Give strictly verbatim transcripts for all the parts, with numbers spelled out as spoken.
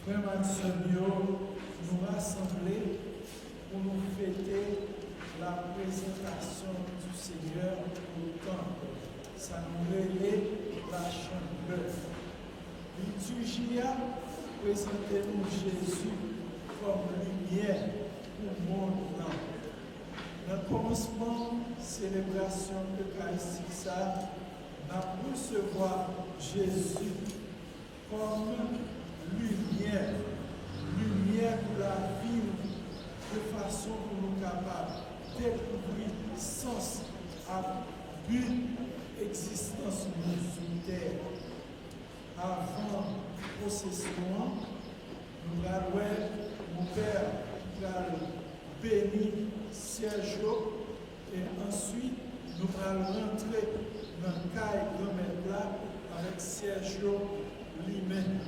Frè m ak sè m yo, nou rasanble pou nou fete la présentation du Seigneur au temple. Sa nou rele la chandelè. Litiji a prezante nou Jezi kòm limyè pou mond lan. Nan kòmansman selebrasyon ekaristik sa a, n ap resevwa Jezi kòm limyè, limyè pou lavi nou, de fason pou nou kapab dekouvri sans ak bi egzistans nou sou tè. Avan pwosesyon an, nou pral wè monpè ki pral beni syèj yo, e answit, nou pral rantre nan kay Granmèt la avèk syèj yo limen.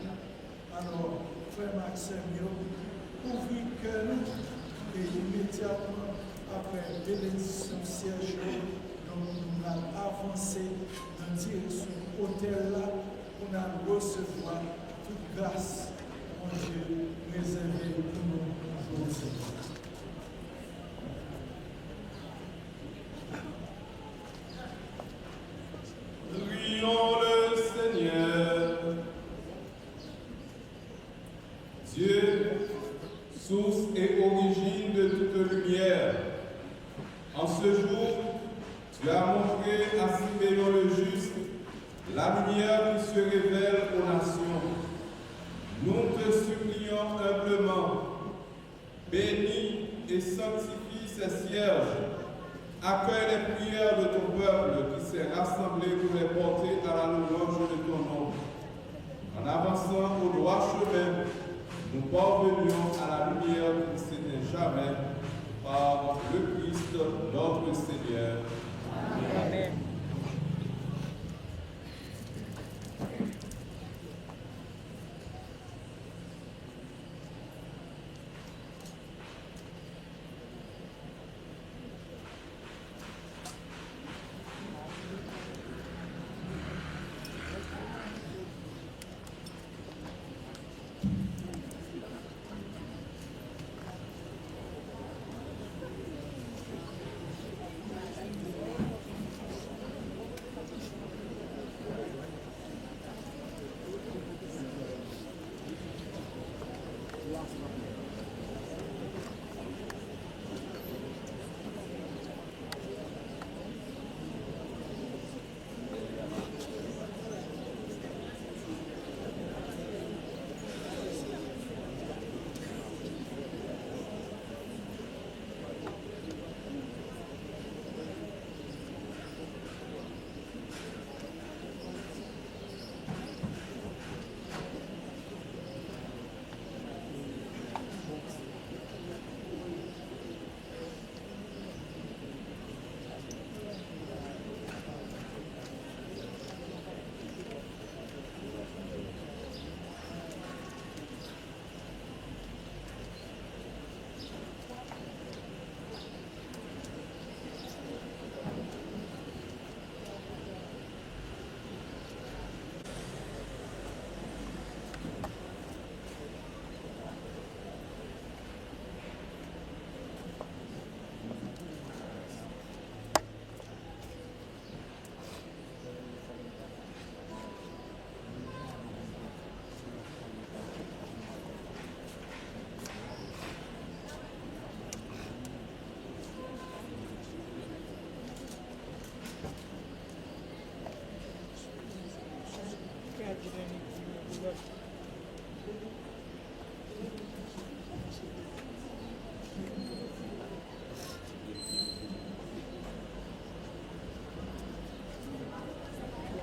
Alò, frè m ak sè m yo, ouvri kè nou, e imedyatman apre benediksyon syèj yo, donk, nou pral avanse nan direksyon otèl la pou n al resevwa tout gras Bondye rezève pou nou jodi a. Prions le Seigneur. Dieu, source et origine de toute lumière, en ce jour, tu as montré à Siméon le juste la lumière qui se révèle aux nations. Nous te supplions humblement, bénis et sanctifie ces cierges. Accueille les prières de ton peuple qui s'est rassemblé pour les porter à la louange de ton nom. En avançant au droit chemin, nous parvenions à la lumière qui ne s'éteint jamais par le Christ notre Seigneur. Amen.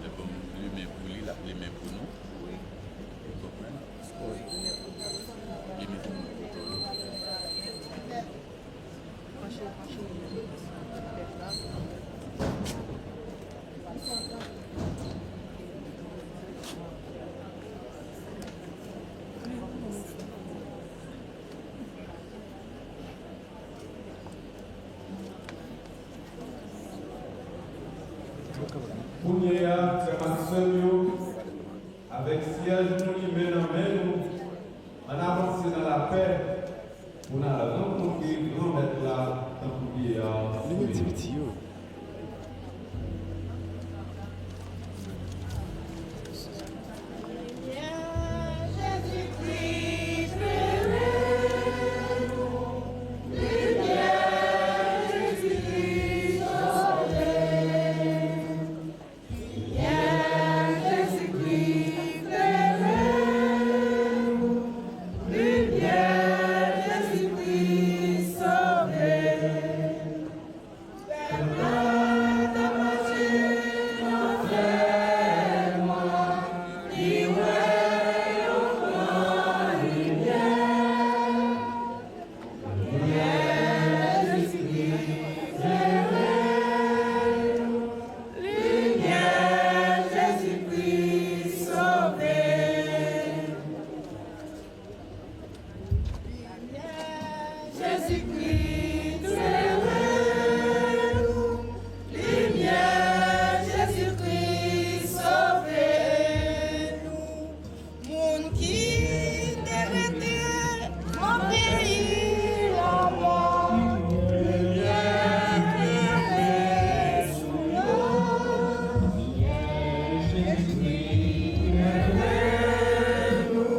Lè bon limen pou li, l ap limen pou nou. Wi. Ou konprann? Wi. Limen pou nou. Kounye a, frè m ak sè m yo, avèk syèj nou limen nan men nou, Fè pou n al rankontre Granmèt la tankou vye a. Li menm ti piti yo. Jezikri, klere nou. Limyè, Jezikri, sove nou. Moun ki te rete nan peyi lanmò, limyè klere sou yo. Jezikri, klere nou.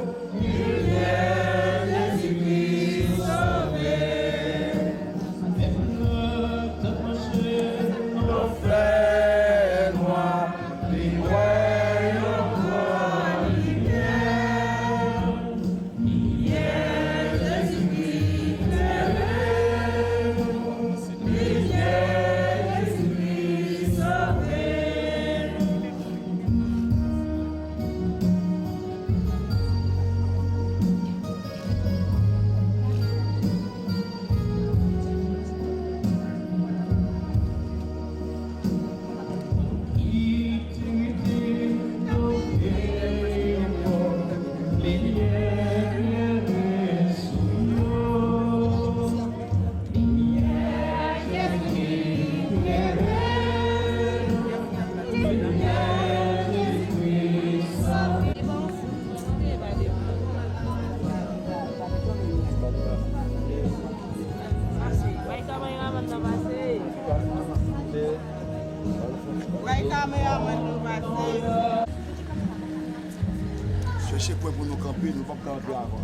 Bay kameramann nan pase. Bay kameramann nou pase. Chèche pwen pou nou kanpe, nou p ap ka antre avan.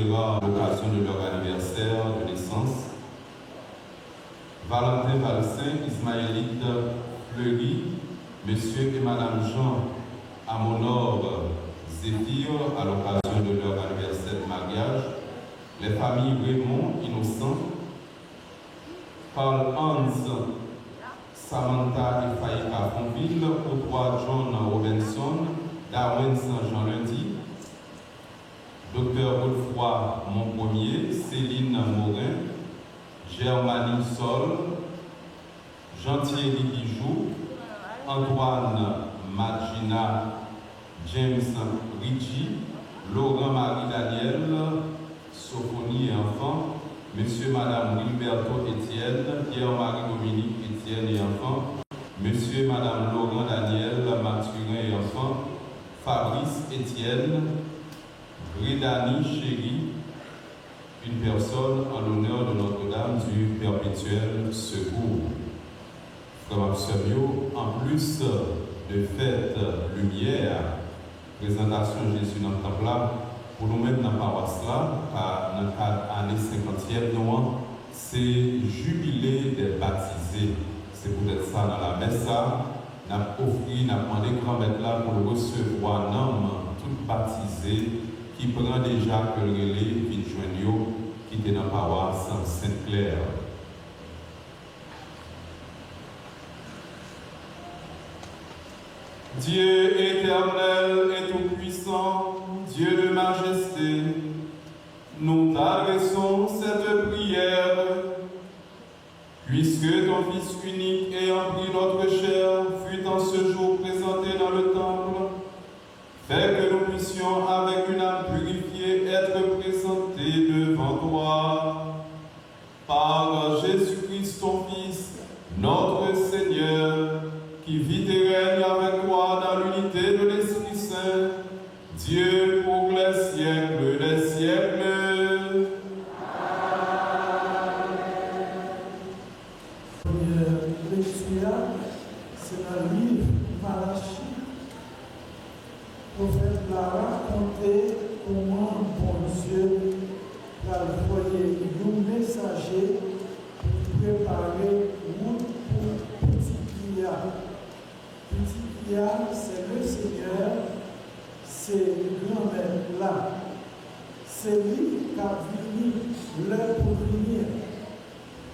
Gérard à l'occasion de leur anniversaire de naissance. Valentin Valcin, Ismaélite Fleury, Monsieur et Madame Jean Amonor Zéphir à l'occasion de leur anniversaire de mariage. Les familles Raymond Innocent, Carl Hans, Samantha et Faïka Fonville, Audroy John Robinson, Dawens Jean Lundi, Docteur Godefroy Monpremier, Céline Morin, Germanie Sol, Jean Thierry Bijou, Antoine Madjina, James Richie, Laurent Marie Daniel, Sophonie et enfants, Monsieur Madame Wilberto Etienne, Pierre Marie Dominique Etienne et enfants, Monsieur Madame Laurent Daniel Mathurin et enfants, Fabrice Etienne, Grédanie Chéry, une personne en l'honneur de Notre-Dame du Perpétuel Secours. Frè m ak sè m yo, anplis de fèt limyè a, prezantasyon Jezi nan tanp la, pou nou menm nan pawas la, pa nan kad ane senkantyèm nou an, se Jibile dè Batize. Se poutèt sa, nan lamès sa, n ap ofri, n ap mande Granmèt la pou l resevwa nanm tout batize ki pran deja, ke l rele vin jwenn yo, ki te nan pawas Sent Klè. Dieu éternel et tout-puissant, Dieu de majesté, nous t'adressons cette prière. Puisque ton Fils unique ayant pris notre chair fut en ce jour présenté dans le temple, fais que nous puissions avec une âme purifiée être présentés devant toi. Par Jésus-Christ, ton Fils, notre Seigneur, qui vit et règne avec toi dans l'unité de l'Esprit Saint, Dieu pour les siècles des siècles. Amen. Premye lekti a, se nan liv Malachi. Pwofèt la rakonte kòman Bondye pral voye yon mesaje pou prepare wout pou Pitit li a. Pitit li a, se Lesenyè, se Granmèt la. Se li k ap vini lè pou l vini an.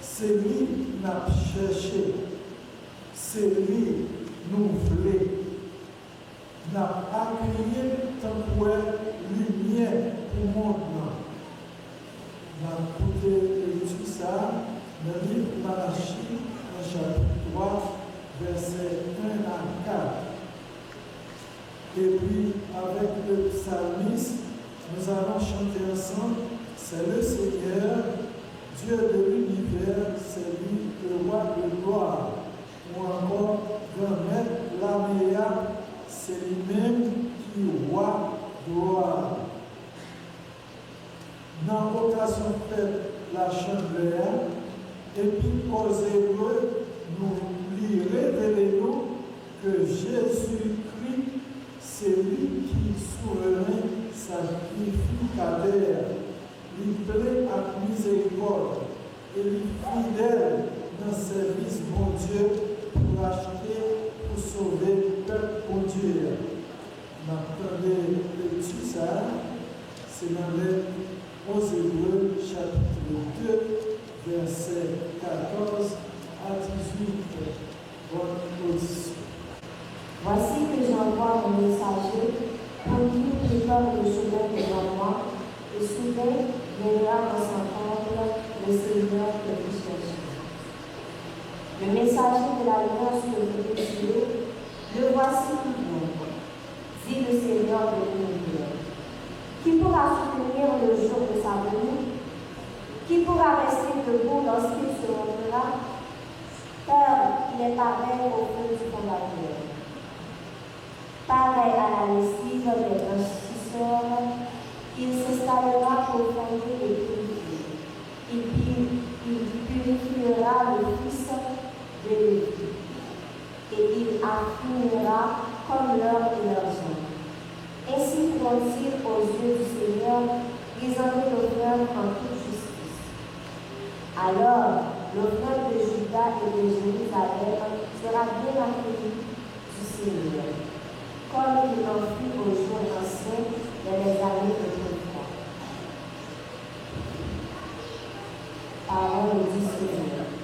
Se li n ap chèche. Se li nou vle. N ap akeyi l tankou limyè pou mond lan. N ap koute lekti sa a nan liv Malachi, nan chapit twa, vèsè en a kat. Et puis, avec le psalmiste, nous allons chanter ensemble, c'est le Seigneur, Dieu de l'univers, c'est lui le roi de gloire. Ou ankò, Granmèt lame a, se li menm ki wa glwa a. Nan okazyon fèt Lachandelè a, Epik Ozebre nou, li revele nou ke Jezikri se li ki souveren sanktifikatè a. Li plen ak mizerikòd e li fidèl nan sèvis Bondye pou rachte, pou sove pèp Bondye a. N ap tande lekti sa a, se nan lèt aux Hébreux, chapitre deux, vèsè katòz a dizuit. Bonne audition. Voici que j'envoie mon messager pour qu'il prépare le chemin devant moi, et soudain viendra dans son temple le Seigneur que vous cherchez. Le messager de l'alliance que vous désirez, le voici qui vient, dit le Seigneur de l'univers. Qui pourra soutenir le jour de sa venue? Qui pourra rester debout lorsqu'il se montrera? Car il est pareil au feu du fondateur, pareil à la lessive des blanchisseurs. Il s'installera pour fonder et purifier. Il pu-, il purifiera le fils de Lévi, et il affinera comme l'or et l'argent. Ainsi feront-ils aux yeux du Seigneur, ils en Alors, l'offrande de Juda et de Jérusalem sera bien accueillie du Seigneur, comme il en fut au jour ancien dans les années d'autrefois. Parole du Seigneur.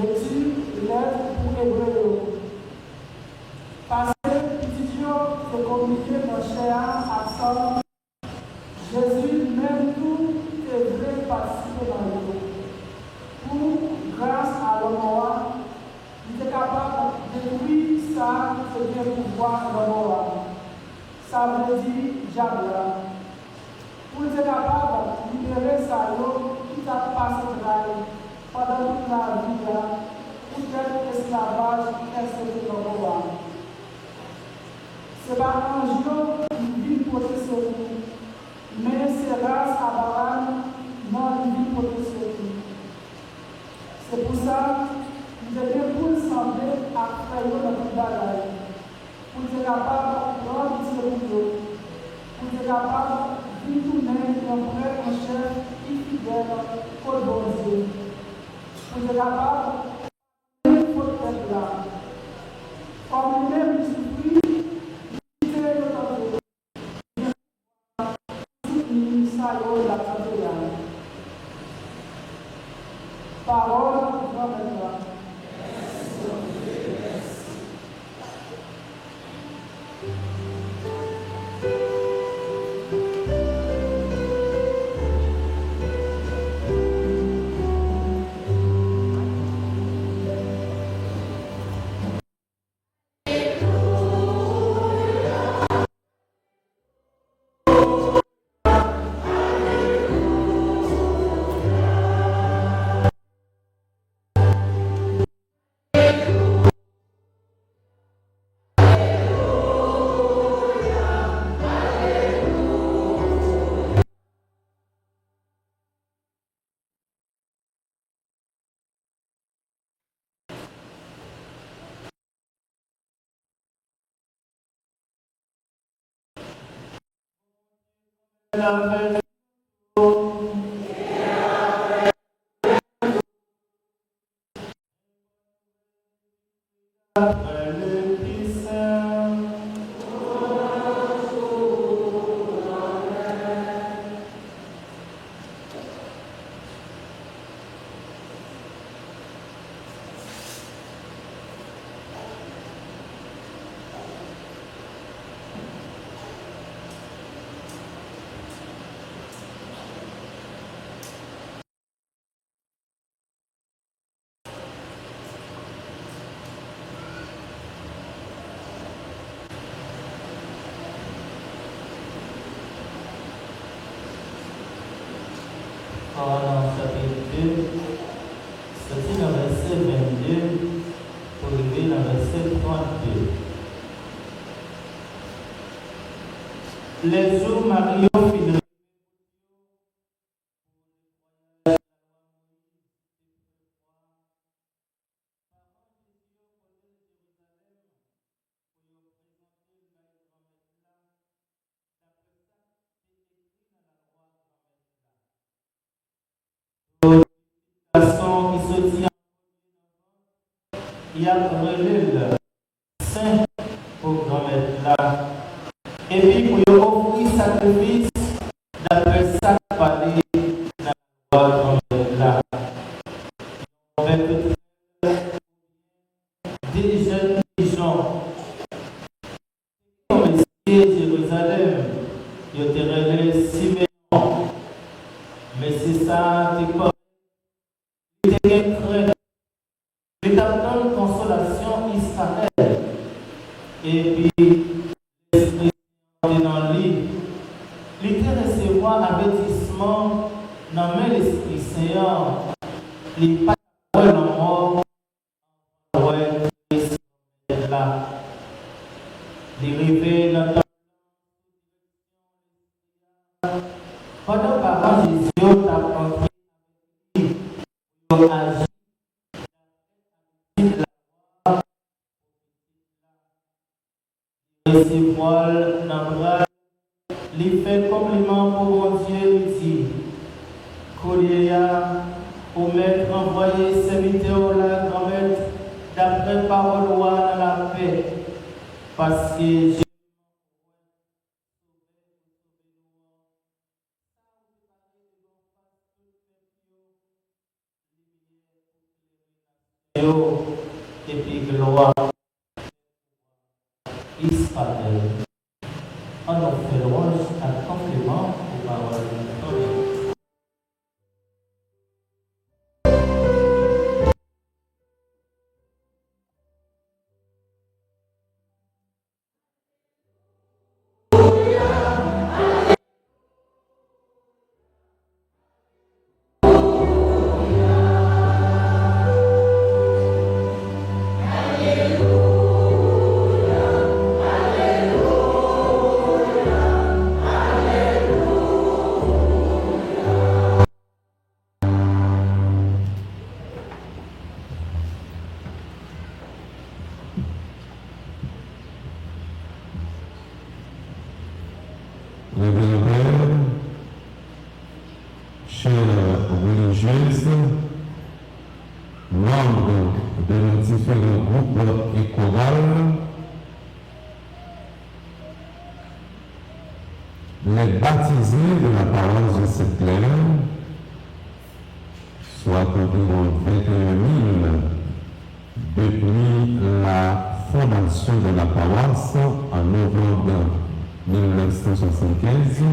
Jezi, lèt pou Ebre yo. Paske pitit yo te konbine nan chè a ak san, Jezi menm tou te vle patisipe nan yo. Pou gras a lanmò a, li te kapab detwi sa ki te gen pouvwa lanmò a, sa vle di dyab la, pou l te kapab libere sa yo ki t ap pase tray pandan tout lavi a poutèt esklavaj ki enstore nan mo a. Se pa anj yo ki vin pote sekou, men se ras Abraram nan li vin pote sekou. Se pou sa, li te gen pou l sanble ak frè yo nan tout bagay, pou l te kapab pran pitye pou yo, pou l te kapab vin tounen yon frè an chè ki fidèl kot Bondye, pou l te kapab fot pèp la. Kòm li menm li soufri, li kite yo tante. Soutni sa yo l ap tande a. Pawòl Granmèt la. Pawòl nan chapit de, soti nan vèsè vennde pou rive nan vèsè trannde. Lè jou mari yo fin Gason ki soti an premye nan vant, y ap rele l sen pou Granmèt la. Epi pou yo ofri sakrifis daprè sa k pale nan lalwa Granmèt la. Yon bèf toutrèl, de jèn pijon. Yon mesye Jerizalèm, yo te rele Simeyon. Mesye sa a te kòrèk, li te gen krent, li t ap tann konsolasyon Izrayèl. Epi, Lespri Sen an te nan li. Li te resevwa avètisman nan men Lespri Sen an. Li pa t ap wè lanmò anvan l wè Kris Granmèt la. Li rive nan tanp lan sou direksyon Lespri a, pandan paran Jezi yo t ap antre avèk li pou yo aji daprè abitid lawa pou pitit la. Li resevwa l nan bra l, li fè konpliman pou Bondye, li di, Koulye a, ou mèt ranvwaye sèvitè w la, Granmèt, daprè pawòl ou a nan lapè, paske Jezi, Sovè nou an, sa ou prepare devan fas tout pèp yo, limyè pou klere nasyon yo, epi glwa Iskadèl. Ann nou fè lwanj ak konpliman pou pawòl Bondye. Révérend père, chères religieuses, membres de nos différents groupes et chorales, les baptisés de la paroisse de Sainte-Claire, soit environ vingt et un mille depuis la fondation de la paroisse en novembre mille neuf cent soixante-quinze,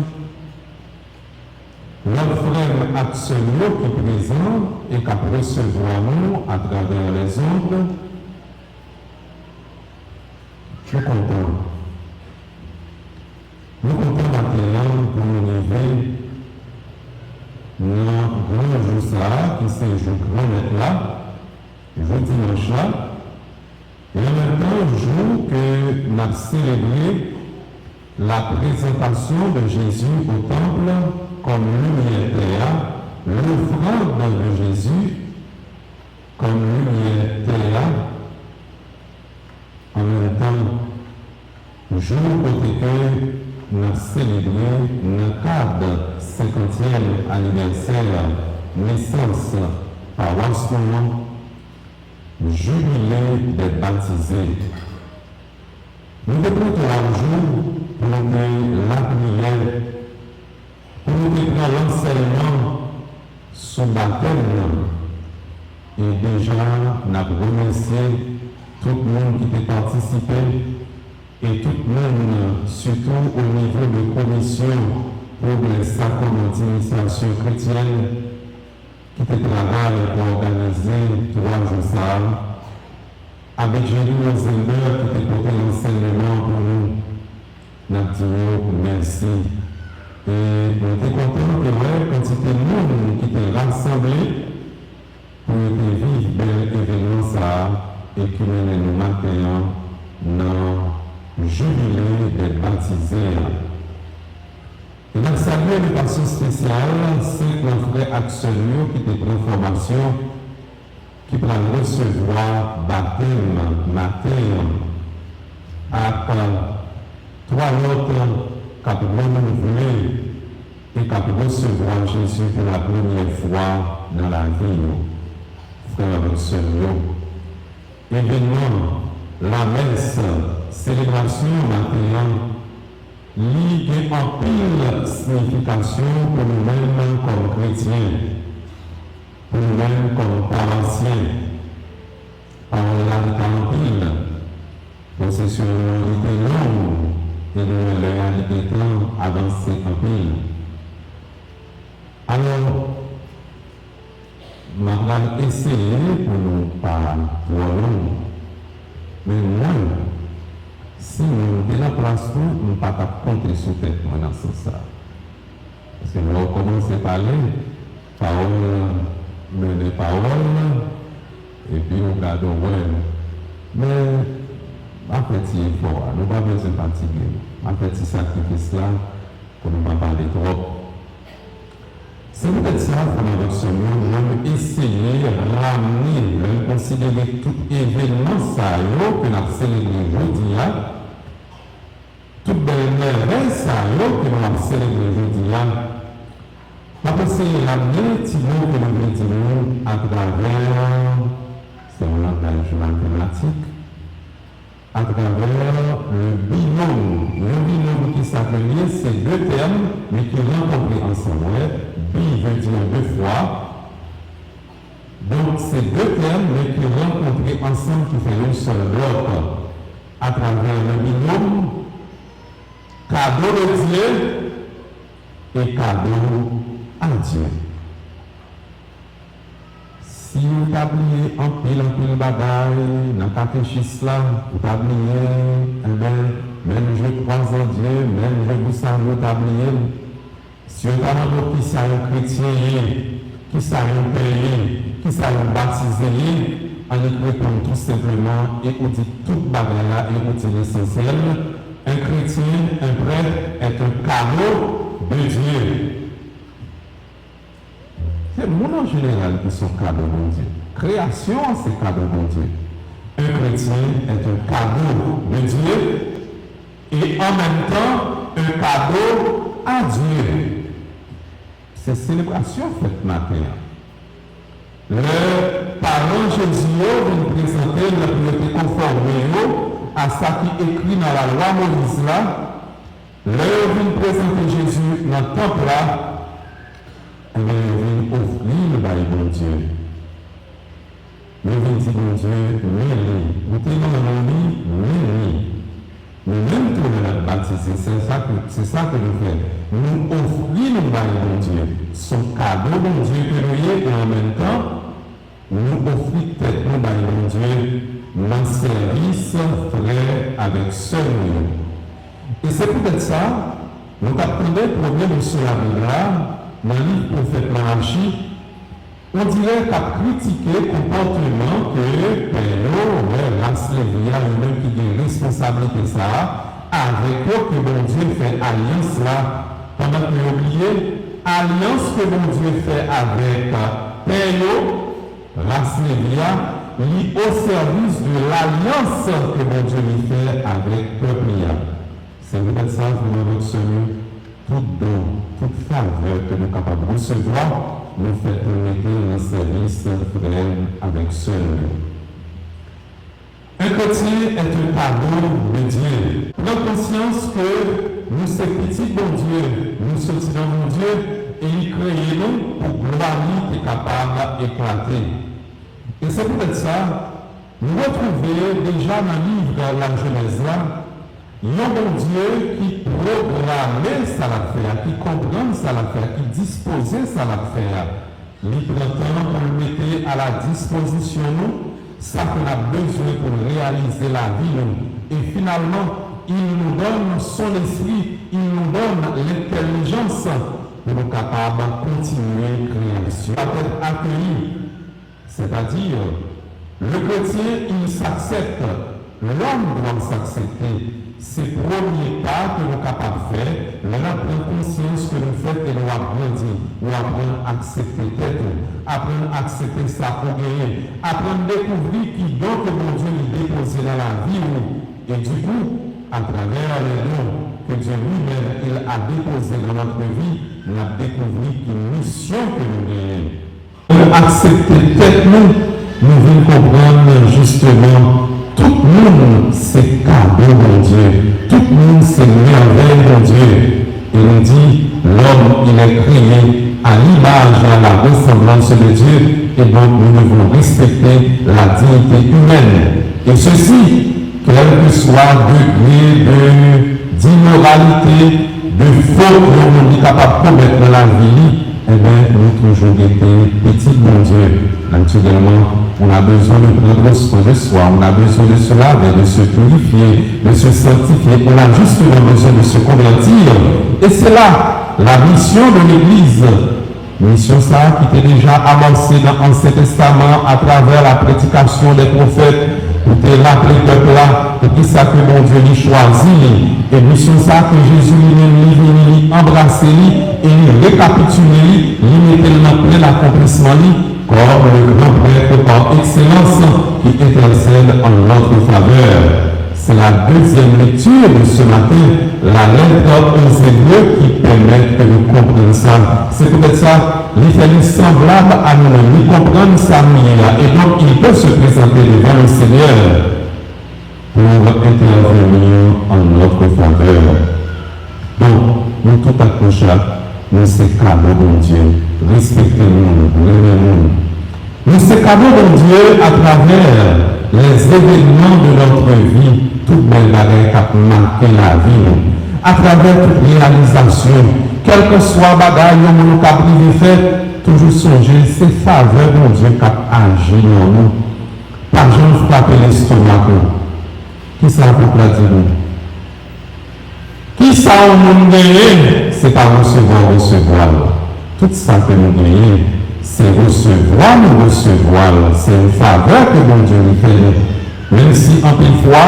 lòt frè ak sè nou yo ki prezan e k ap resevwa nou atravè lèzond, nou kontan. Nou kontan maten an pou nou rive nan gran jou sa a, ki se jou Granmèt la, jou dimanch la, e an menm tan jou ke n ap selebre la présentation de Jésus au temple comme lumière terre, l'offrande de Jésus comme lumière terre, an menm tan, jou kote ke n ap selebre nan kad senkantyèm anivèsè nesans pawas nou an, Jibile dè batize. Nou te pran twa jou pou nou te lapriyè, pou nou te pran lansèyman sou batèm nan. E deja, n ap remèsye tout moun ki te patisipe e tout moun, sitou o nivo de Komisyon pou lè Sakraman d'Inisyasyon Kretyèn, ki te travay pou òganize twa jou sa a, Abbé Jerry Rosender ki te pote lansèyman an pou nou, n ap di yo mèsi. E nou te kontan te wè kantite moun ki te rasanble pou yo te viv bèl evènman sa a e ki mennen nou maten an nan Jibile dè batize a. E n ap salye de fason espesyal senk nan frè ak sè nou yo ki te pran fòmasyon, ki pral resevwa batèm maten an, ak twa lòt k ap renouvle e k ap resevwa Jezi pou la premyè fwa nan lavi yo. Frè ak sè nou yo, evènman, lamès, selebrasyon maten an, li gen anpil siyifikasyon pou nou menm kòm kretyen, pou nou menm kòm pawasyen. Pawòl la li pa anpil, pwosesyon an li te long, e nou wè lè a li gentan avanse anpil. Alò, m a pral eseye pou nou pa twò long, men mwen, si mwen te nan plas nou, m pa t ap konte sou tèt mwen nan sans sa a. Paske lè w kòmanse pale, pawòl mennen pawòl, epi w gade w wè. Men, m a fè ti efò a, nou pa bezwen fatige. M a fè ti sakrifis la pou nou pa pale twòp. Se poutèt sa, frè m avèk sè m yo, mwen eseye ramne, lè n konsidere tout evènman sa yo ke n ap selebre jodi a, tout bèl mèvèy sa yo ke nou ap selebre jodi a, m ap eseye ramne ti mo ke nou vle di nou atravè, se yon langaj matematik, atravè le binòm. Yon binòm ki sa ke l ye, se de tèm, men ki rankontre ansanm. Wè, bi vle di yon de fwa. Donk, Se de tèm, men ki rankontre ansanm, ki fè yon sèl blòk, atravè le binòm kado de Dye e kado a Dye. Si ou ta bliye anpil, anpil bagay nan katechis la, ou ta bliye, enben, même je crois en Dieu, même je vous salue, ou ta bliye l. Si yo ta mande w kisa yon kretyen ye, kisa yon pè ye, kisa yon batize ye, annik reponn tou senpleman e ou di tout bagay la e ou di lesansyèl, un chrétien, un prêtre est un cadeau de Dieu. Se moun an jeneral ki se yon kado Bondye. Kreyasyon an se kado Bondye. Un chrétien est un cadeau de Dieu et en même temps un cadeau à Dieu. Se selebrasyon fèt maten an. Lè paran Jezi yo vin prezante l pou yo te konfòme yo a sa ki ekri nan Lalwa Moyiz la, lè yo vin prezante Jezi nan tanp la, enben, yo vin ofri l bay Bondye. Yo vin di Bondye, men li. Ou te nan men li, men li. Nou menm tou, lè n ap batize, se sa ke, se sa ke nou fè. Nou ofri nou bay Bondye. Se yon kado Bondye ke nou ye, e an menm tan, nou ofri tèt nou bay Bondye nan sèvis frè avèk sè nou yo. E se poutèt sa, nou t ap tande premye leson Labib la, nan liv pwofèt Mawachi, on dirè k ap kritike konpòteman ke pè yo, wè, ras Levi a, yo menm ki gen responsablite sa a, avèk yo ke Bondye fè alyans la, pandan ke yo bliye, alyans ke Bondye fè avèk pè yo, ras Levi a, li o sèvis de lalyans ke Bondye li fè avèk pèp li a. Se poutèt sa, frè m avèk sè m yo, tout don, tout favè ke nou kapab resevwa, nou fèt pou n mete l nan sèvis frè avèk sè nou yo. Un chrétien est un cadeau de Dieu. Pran konsyans ke nou se pitit Bondye, nou soti nan Bondye, e li kreye nou pou glwa li te kapab eklate. E se poutèt sa, nou retwouve deja nan liv La Jenèz la, yon Bondye ki pwograme sa l ap fè a, ki konprann sa l ap fè a, ki dispoze sa l ap fè a. Li pran tan pou l mete a la dispozisyon nou sa ke n ap bezwen pou n reyalize lavi nou. E finalman, il nous donne son esprit, il nous donne l'intelligence pou nou kapab kontinye kreyasyon. Doit être accueilli. C'est-à-dire, le chrétien, il s'accepte. L'homme doit s'accepter. Se premye pa ke nou kapab fè lè n ap pran konsyans ke nou fèt e nou ap grandi. Ou aprann aksepte tèt ou, aprann aksepte sa ou genyen, aprann dekouvri ki don ke Bondye li depoze nan lavi ou. E dikou, atravè les dons que Dieu lui-même il a déposés dans notre vie, n ap dekouvri ki misyon ke nou genyen. Nou aksepte tèt nou, nou vin konprann jisteman tout moun se kado Bondye, tout moun se mèvèy Bondye. E li di, l'homme, il est créé à l'image et à la ressemblance de Dieu, et donc nous devons respecter la dignité humaine. Et ceci, kèlkeswa degre de, d'immoralité, de fot yon moun li kapab komèt nan lavi li, enben, nou toujou rete pitit Bondye. Naturellement, on a besoin de prendre soin de soi, on a besoin de se laver, de se purifier, de se sanctifier, on a justement besoin de se convertir. Et c'est là la mission de l'Église. Misyon sa a ki te deja amòse nan Ansyen Testaman atravè la predikasyon dè pwofèt pou te raple pèp la poukisa ke Bondye li chwazi li. E misyon sa a ke Jezi li menm li vini, li anbrase li e li rekapitile li, li mete l nan plen akonplisman li kòm le grand prêtre par excellence qui intercède en notre faveur. C'est la deuxième lecture de ce matin, la lettre aux Hébreux, qui permet que nous comprenions ça. Se poutèt sa, li fè li sanblab a nou menm, li konprann sa nou ye a, et donc il peut se présenter devant le Seigneur pour intervenir en notre faveur. Donk, nou tout ak nou chak, nou se kado Bondye. Respekte moun, renmen moun. Nou se kado Bondye atravè lèzevènman de notre vie, tout bèl bagay k ap make lavi nou, atravè tout reyalizasyon, kèlkeswa bagay yon moun ou kab rive fè, toujou sonje se favè Bondye k ap aji nan nou. Pa janm frape lestomak ou. Kisa pèp la di nou? Kisa yon moun genyen, se pa resevwa w resevwa l. Tout sa ke nou genyen, se resevwa nou resevwa l. Se yon favè ke Bondye li fè nou. Menm si anpil fwa,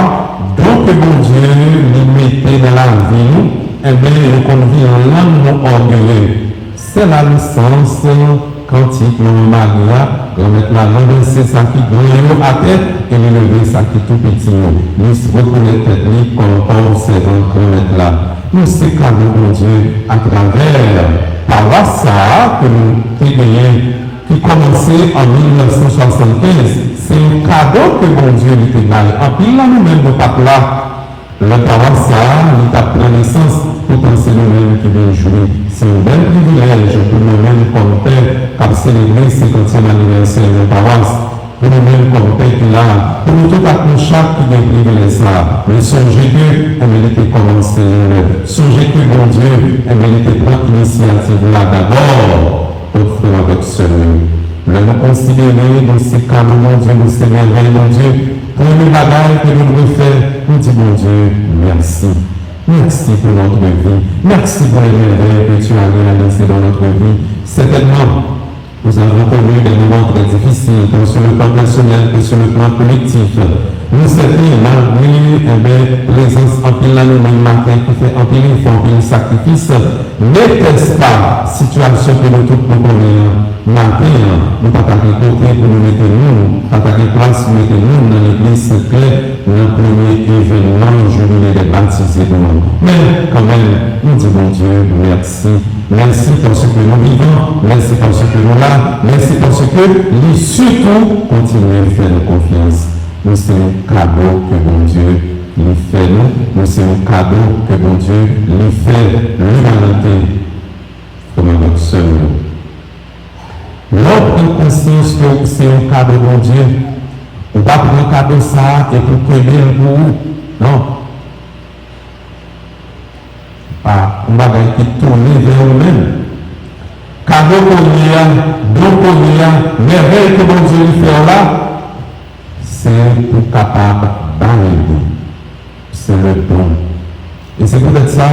don ke Bondye li mete nan lavi nou, enben, yo konn vin rann nou ògeye. Sè la nesans, kantik Manman Mari a, Granmèt la ranvèse sa ki gran yo atè e li leve sa ki tou piti yo. Li rekonèt tèt li kòm pòv sèvan Granmèt la. Nou se kado Bondye atravè pawas sa a ke nou te genyen, ki kòmanse an mil nèf san swasannkenz. Se yon kado ke Bondye li te bay. Anpil nan nou menm nou pa t la. Lè pawas sa a, li t ap pran nesans, poutan se nou menm ki vin jwi. Se yon bèl privilèj pou mwen menm kòm pè k ap selebre senkantyèm anivèsè yon pawas, pou nou menm kòm pè ki la, pou nou tout ak nou chak ki gen privilèj sa a. Men sonje ke, enben, li te kòmanse yon lè. Sonje ke Bondye, enben, li te pran inisyativ la dabò. Donk, frè m avèk sè m yo, lè nou konsidere nou se kado Bondye, nou se mèvèy Bondye, premye bagay ke nou dwe fè, nou di Bondye mèsi. Merci pour notre vie. Merci pour les merveilles que tu as réalisées dans notre vie. Certainement, nous avons connu des moments très difficiles, tant sur le plan personnel que sur le plan collectif. Nou sèten, malgre, enben, prezans anpil nan nou menm maten ki fè anpil efò, anpil sakrifis, ne tèz pa sitiyasyon ke nou tout nou konnen an. Maten an, nou pa ta gen kote pou nou mete moun, pa ta gen plas pou mete moun nan legliz Sent Klè nan premye evènman Jibile dè Batize nou an. Men, kanmenm, nou di Bondye mèsi. Mèsi paske nou vivan, mèsi paske nou la, mèsi paske li sitou kontinye fè nou konfyans. Nou se yon kado ke Bondye li fè nou, nou se yon kado ke Bondye li fè limanite. Frè m avèk sè m yo, lè w pran konsyans ke w se yon kado Bondye, ou pa pran kado sa a epi w kenbe l pou ou. Non. Pa yon bagay ki tounen vè ou menm. Kado ke w ye a, don ke w ye a, mèvèy ke Bondye li fè w la, se pou w kapab bay li. Se le don. E se poutèt sa,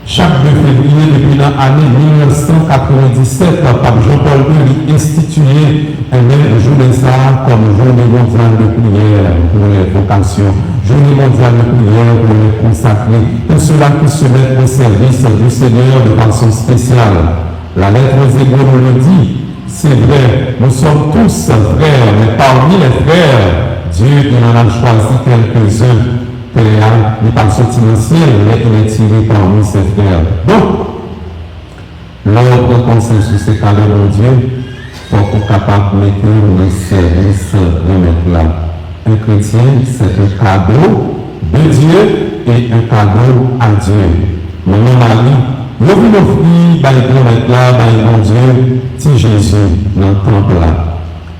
chak de fevriye depi nan ane mil nèf san katrevenndisèt, Pap Jan Pòl de li enstitiye, enben, jounen sa a kòm Journée mondiale de prière pour les vocations, Journée mondiale de prière pour les consacrés, pour ceux-là qui se mettent au service du Seigneur de façon spéciale. La lettre aux Hébreux nous le dit, c'est vrai, nous sommes tous frères, mais parmi les frères, Dieu il en a choisi quelques-uns. Pè a, li pa soti nan syèl, mais il est tiré parmi ses frères. Donk, lè w pran konsyans ou se kado Bondye, fòk ou kapab mete w nan sèvis Granmèt la. Un chrétien, c'est un cadeau de Dieu et un cadeau à Dieu. Manman Mari, yo vin ofri bay Granmèt la, bay Bondye, ti Jezi nan tanp la.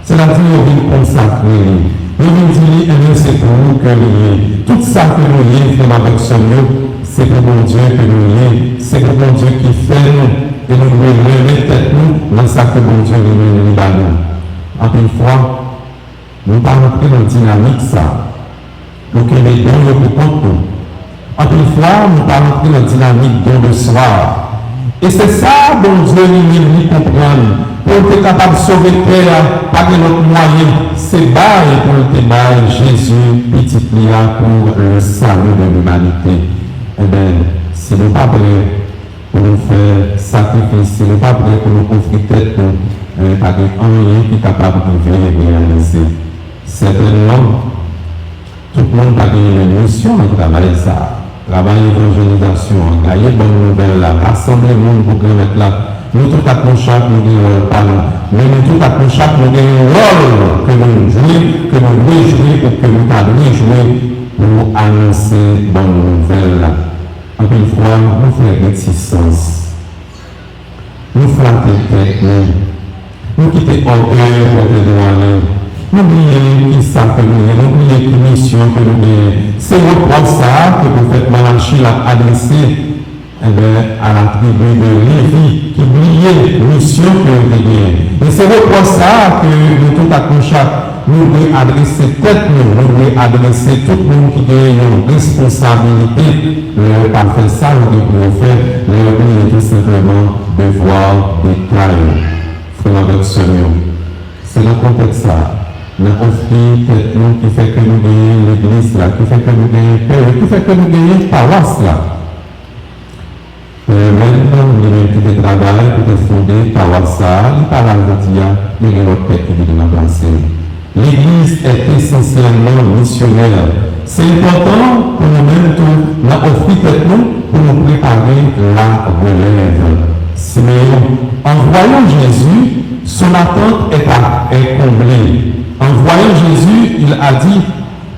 Sètadi yo vin konsakre li. Yo vin di li, enben, se pou ou ke li ye. Tout sa ke nou ye, frè m avèk sè m yo, se pou Bondye ke nou ye. Se pou Bondye ki fè nou. E nou dwe renmen tèt nou nan sa ke Bondye li menm li ba nou. Anpil fwa, nou pa rantre nan dinamik sa a. Nou kenbe don yo pou kont nou. Anpil fwa, nou pa rantre nan dinamik don de swa a. E se sa Bondye li menm li konprann. Pou l te kapab sove tè a, pa gen lòt mwayen, se bay pou l te bay Jezi, pitit li a, pour le salut de l'humanité. Enben, si nou pa prè pou nou fè sakrifis, si nou pa prè pou nou ofri tèt nou, enben, pa gen anyen ki kapab rive reyalize. Sètènman, tout moun pa genyen menm misyon nan travay sa a. Travay evanjelizasyon an, gaye bòn nouvèl la, rasanble moun pou Granmèt la, nou tout ak nou chak, nou gen wòl pa nou. Men nou tout ak nou chak, nou gen yon wòl ke nou jwe, ke nou dwe jwe ou ke nou ta dwe jwe pou anonse bòn nouvèl la. Anpil fwa, nou fè retisans. Nou flate tèt nou. Nou kite ògèy pote nou ale. Nou bliye ki sa ke nou ye, nou bliye ki misyon ke nou genyen. Se repwòch sa a ke pwofèt Malachi l ap adrese, enben, a la tribi de Levi ki bliye misyon ke yo te genyen. E se repwòch sa a ke nou tout ak nou chak, nou dwe adrese tèt nou, nou dwe adrese tout moun ki genyen yon responsabilite lè yo pa fè sa yo gen pou yo fè, lè yo bliye tou senpleman devwa de kay. Frè m avèk sè m yo, se nan kontèks sa a, nan ofri tèt nou ki fè ke nou genyen legliz la, ki fè ke nou genyen pè yo, ki fè ke nou genyen pawas la. Pè Hermèn, li menm ki te travay, ki te fonde pawas sa a, li pa la jodi a, men gen lòt pè ki vin ranplase l. Legliz est essentiellement missionnaire. Se enpòtan pou nou menm tou, nan ofri tèt nou pou nou prepare la relèv. Simeyon, en voyant Jésus, son attente est, à- est comblée. En voyant Jésus, il a dit,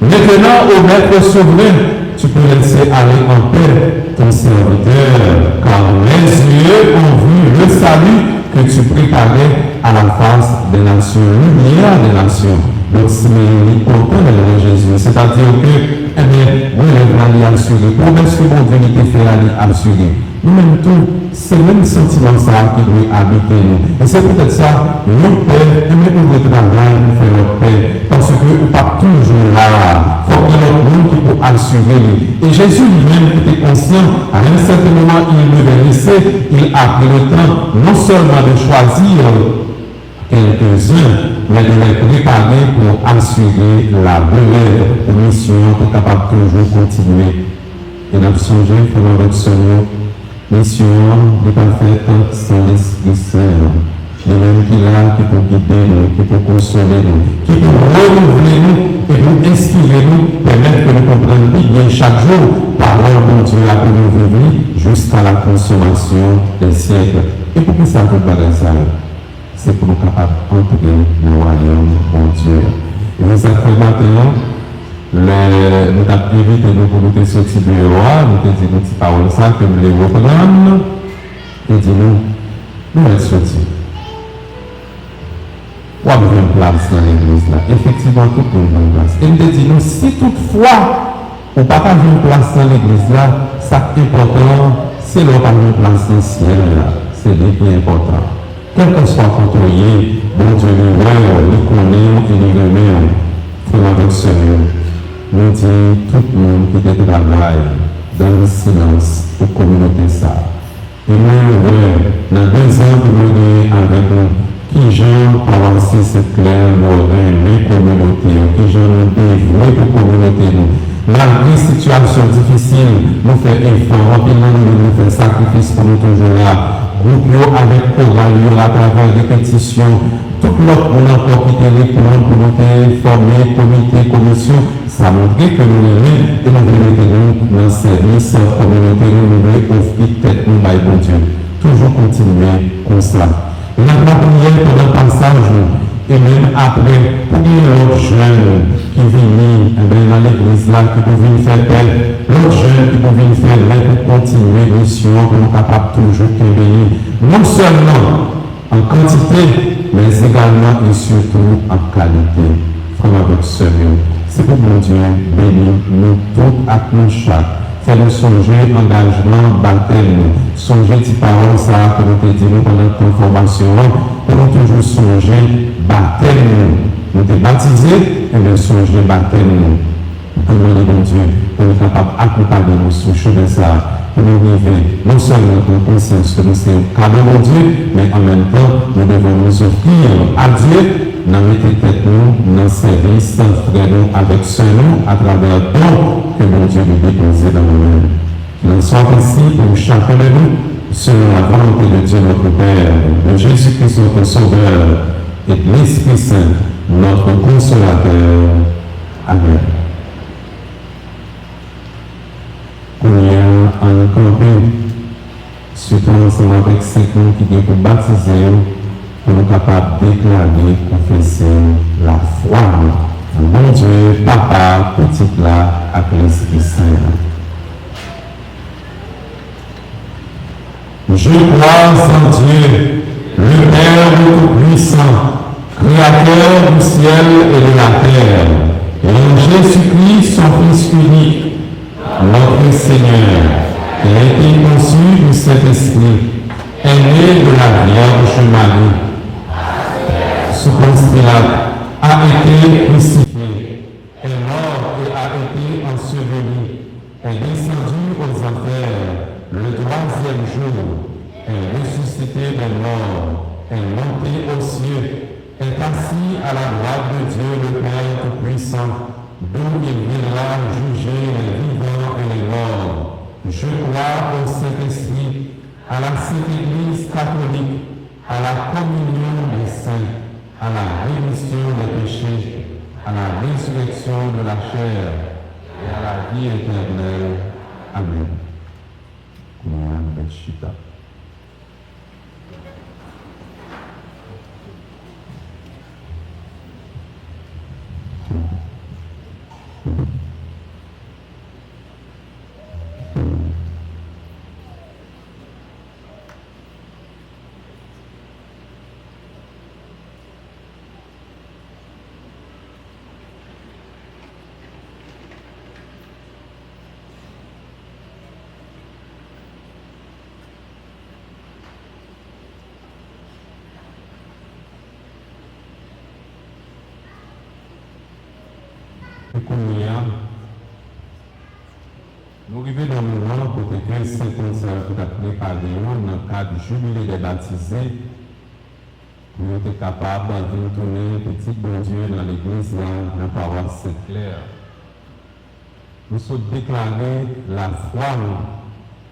Maintenant, ô Maître souverain, tu peux laisser aller en paix ton serviteur, car mes yeux ont vu le salut que tu préparais à la face des nations, lumière des nations. Donk, Simeyon li kontan lè l wè Jezi. Sètadi ke, ebyen, relèv la li asire. Pwomès ke Bondye li te fè a, li asire. Nou menm tou, se menm santiman sa a ki dwe abite nou. E se poutèt sa, yon pè, ebyen, ou dwe travay pou fè lòt pè. Paske ou p ap toujou la. Fòk gen lòt moun ki pou asire li. E Jezi li menm ki te konsyan, à un certain moment, il devait laisser, il a pris le temps non seulement de choisir quelques-uns, mais de les préparer pour assurer la relève pou misyon an te kapab toujou kontinye. E n ap sonje, frè m avèk sè m yo, misyon an, li pa fèt san Lespri Sen an. Li menm ki la, ki pou gide nou, ki pou konsole nou, ki pou renouvle nou, e pou enspire nou, pèmèt ke nou konprann pi byen chak jou pawòl Bondye a pou nou viv li, jusqu'à la consommation des siècles. E poukisa tout bagay sa yo? Se pou nou kapab antre nan wayòm Bondye a. E se sa k fè maten an, lè nou t ap envite nou pou nou te soti deyò a, nou te di nou ti pawòl sa ke m vle reprann, te di nou, nou mèt soti. W ap jwenn plas nan legliz la. Efektivman, tout moun jwenn plas. E m te di nou, si toutfwa ou pa ka jwenn plas nan legliz la, sa k enpòtan an, se lè w pa jwenn plas nan syèl la. Se li ki enpòtan. Kèlkanswa kote w ye, Bondye li wè w, li konnen w e li renmen w. Frè m avèk sè m yo, nou di tout moun ki te travay dans le silence pou kominote sa a. E mwen wè, nan dezan ke mwen genyen avèk nou, kijan pawas Sent Klè yo renmen kominote yo, kijan nou devwe pou kominote nou. Malgre sitiyasyon difisil, nou fè efò, anpil nan nou menm nou fè sakrifis pou nou toujou la. Gwoup yo avèk koral yo atravè repetisyon, tout lòt moun ankò ki te reponn pou nou te fòme komite, komisyon, sa montre ke nou renmen e nou vle mete nou nan sèvis kominote nou, nou vle ofri tèt nou bay Bondye. Toujou kontinye konsa. N ap lapriyè pandan pasaj nou, e menm apre, pou gen lòt jèn ki vini, enben, nan legliz la, ki pou vin fè pè, lòt jèn ki pou vin fè lè pou kontinye misyon an, pou nou kapab toujou kenbe li. Non sèlman an kantite, men egalman e sitou an kalite. Frè m avèk sè m yo, se pou Bondye beni nou tout ak nou chak. Fè nou sonje angajman batèm nou. Sonje ti pawòl sa a ke nou te di nou pandan tan fòmasyon an, pou nou toujou sonje batèm nou. Nou te batize, enben sonje batèm nou. Ann mande Bondye pou l kapab akonpaye nou sou chemen sa a, pou nou rive non sèlman pran konsyans ke nou se yon kado Bondye, men an menm tan, nous devons nous offrir à Dieu nan mete tèt nou nan sèvis frè nou avèk sè nou atravè don ke Bondye li depoze nan nou menm. Qu'il en soit ainsi pour chacun de nous, selon la volonté de Dieu notre Père, de Jésus-Christ notre Sauveur et de l'Esprit Saint, notre Consolateur. Amen. Kounye a, ann kanpe, sitou ansanm avèk senk moun ki gen pou batize yo, pou nou kapab deklare, konfese lafwa nou nan Bondye, Papa, Pitit la ak Lespri Sen an. Je crois en Dieu, Le Père Tout-Puissant, Créateur du ciel et de la terre, et en Jésus-Christ, son Fils unique, notre Seigneur, qui a été conçu du Saint-Esprit, est né de la Vierge Marie, sous Ponce Pilate, a été crucifié, est mort et a été enseveli, est descendu aux enfers, le troisième jour, est ressuscité des morts, est monté aux cieux, est assis à la droite de Dieu le Père Tout-Puissant, d'où il viendra juger les vivants et les morts. Je crois au Saint-Esprit, à la Sainte Église catholique, à la communion des saints, à la rémission des péchés, à la résurrection de la chair et à la vie éternelle. Amen. Kounye a, nou mèt chita. E kounye a, nou rive nan moman kote ke Sen Konsyans te ap prepare yo nan kad Jibile dè Batize, pou yo te kapab vin tounen pitit Bondye nan legliz la, nan pawas Sent Klè. Nou sot deklare lafwa nou,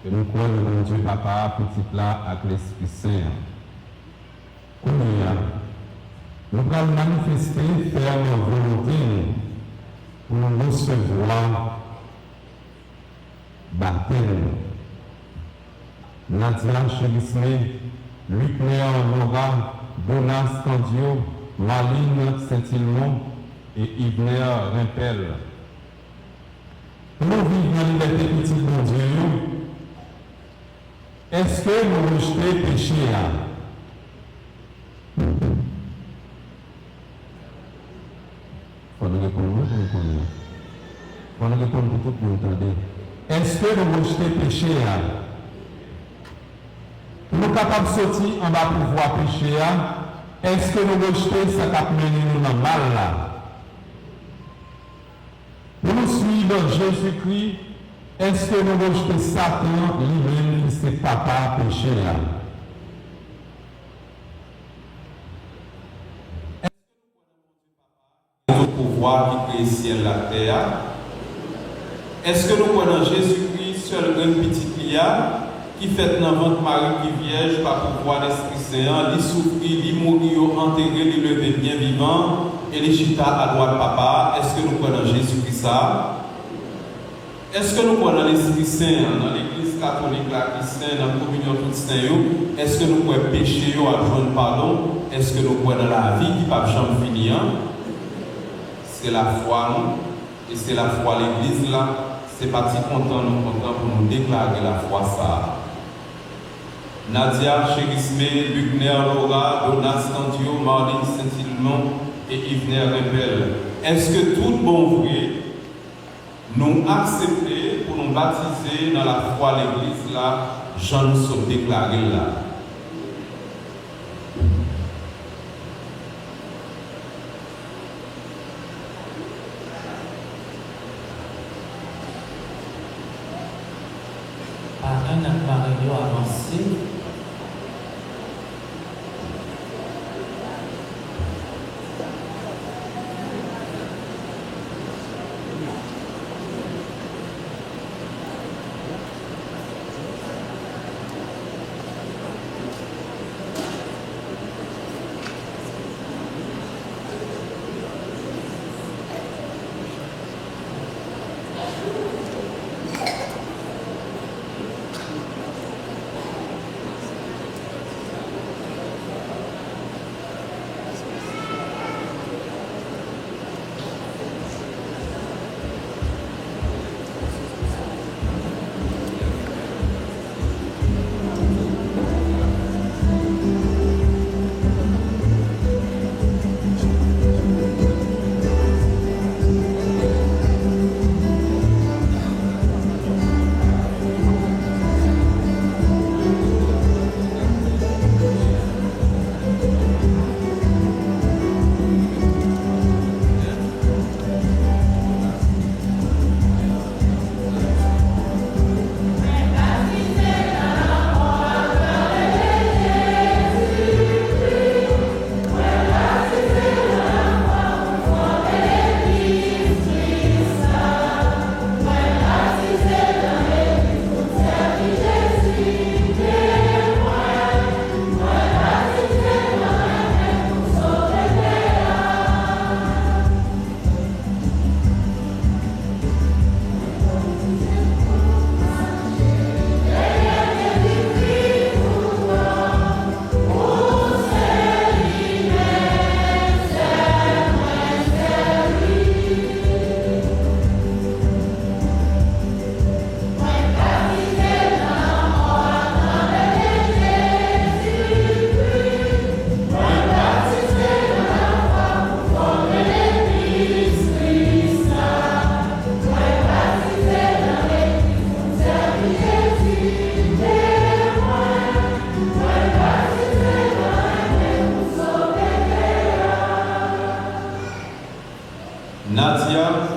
ke nou kwè nan Bondye Papa, Pitit la ak Lespri Sen an. Kounye a, nou pral manifeste fèm volonte nou pou nou resevwa batèm nan. Nadia Cherisme, Lucner Laura, Donas Candio, Marline Saint-Ilmont e Yvner Rempel. Pou nou viv nan libète pitit Bondye yo, èske nou rejte peche a? Fò nou reponn wi pou nou konnen. Fò nou reponn pou tout moun tande. Èske nou rejte peche a? Pou nou kapab soti anba pouvwa peche a, èske nou rejte sa k ap mennen nou nan mal la? Pou nou swiv Jezikri, èske nou rejte Satan, li menm ki se papa peche a? Èske nou kwè nan Bondye Papa a, ki gen tout pouvwa, ki kreye syèl la ak tè a? Èske nou kwè nan Jezikri, sèl grenn Pitit li a, ki fèt nan vant Mari ki vyèj pa pouvwa Lespri Sen an, li soufri, li mouri, yo antere, li leve byen vivan, e li chita adwat Papa a? Èske nou kwè nan Jezikri sa a? Èske nou kwè nan Lespri Sen an, nan Legliz Katolik la ki sen, nan kominyon tout sen yo? Èske nou kwè peche yo ap jwenn padon? Èske nou kwè nan lavi ki p ap janm fini an? Se lafwa nou. E se lafwa legliz la, se pa ti kontan nou kontan pou nou deklare lafwa sa a. Nadia Cherisme, Lucner Laura, Donas Candio, Marline Saint-Ilmont e Yvner Rempel, èske tout bon vre nou aksepte pou nou batize nan lafwa legliz la jan nou sot deklare l la? Parenn ak marenn yo avanse.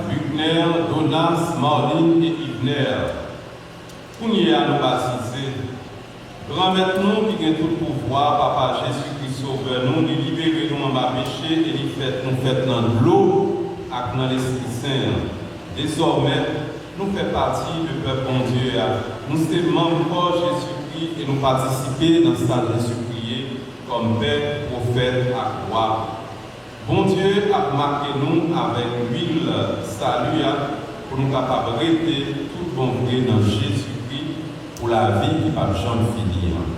Luckner, Donas, Marlin e Yvner. Kounye a nou batize. Granmèt nou ki gen tout pouvwa, Papa Jezikri Sovè nou, li libere nou anba peche e li fè nou fèt nan dlo ak nan Lespri Sen an. Dezòmè, nou fè pati de pèp Bondye a. Nou se manm kò Jezikri e nou patisipe nan sa Jezikri ye kòm Pè, Pwofèt ak Wa. Bondye ap make nou avèk luil sali a pou nou kapab rete tout bon vre nan Jezikri pou lavi ki p ap janm fini an.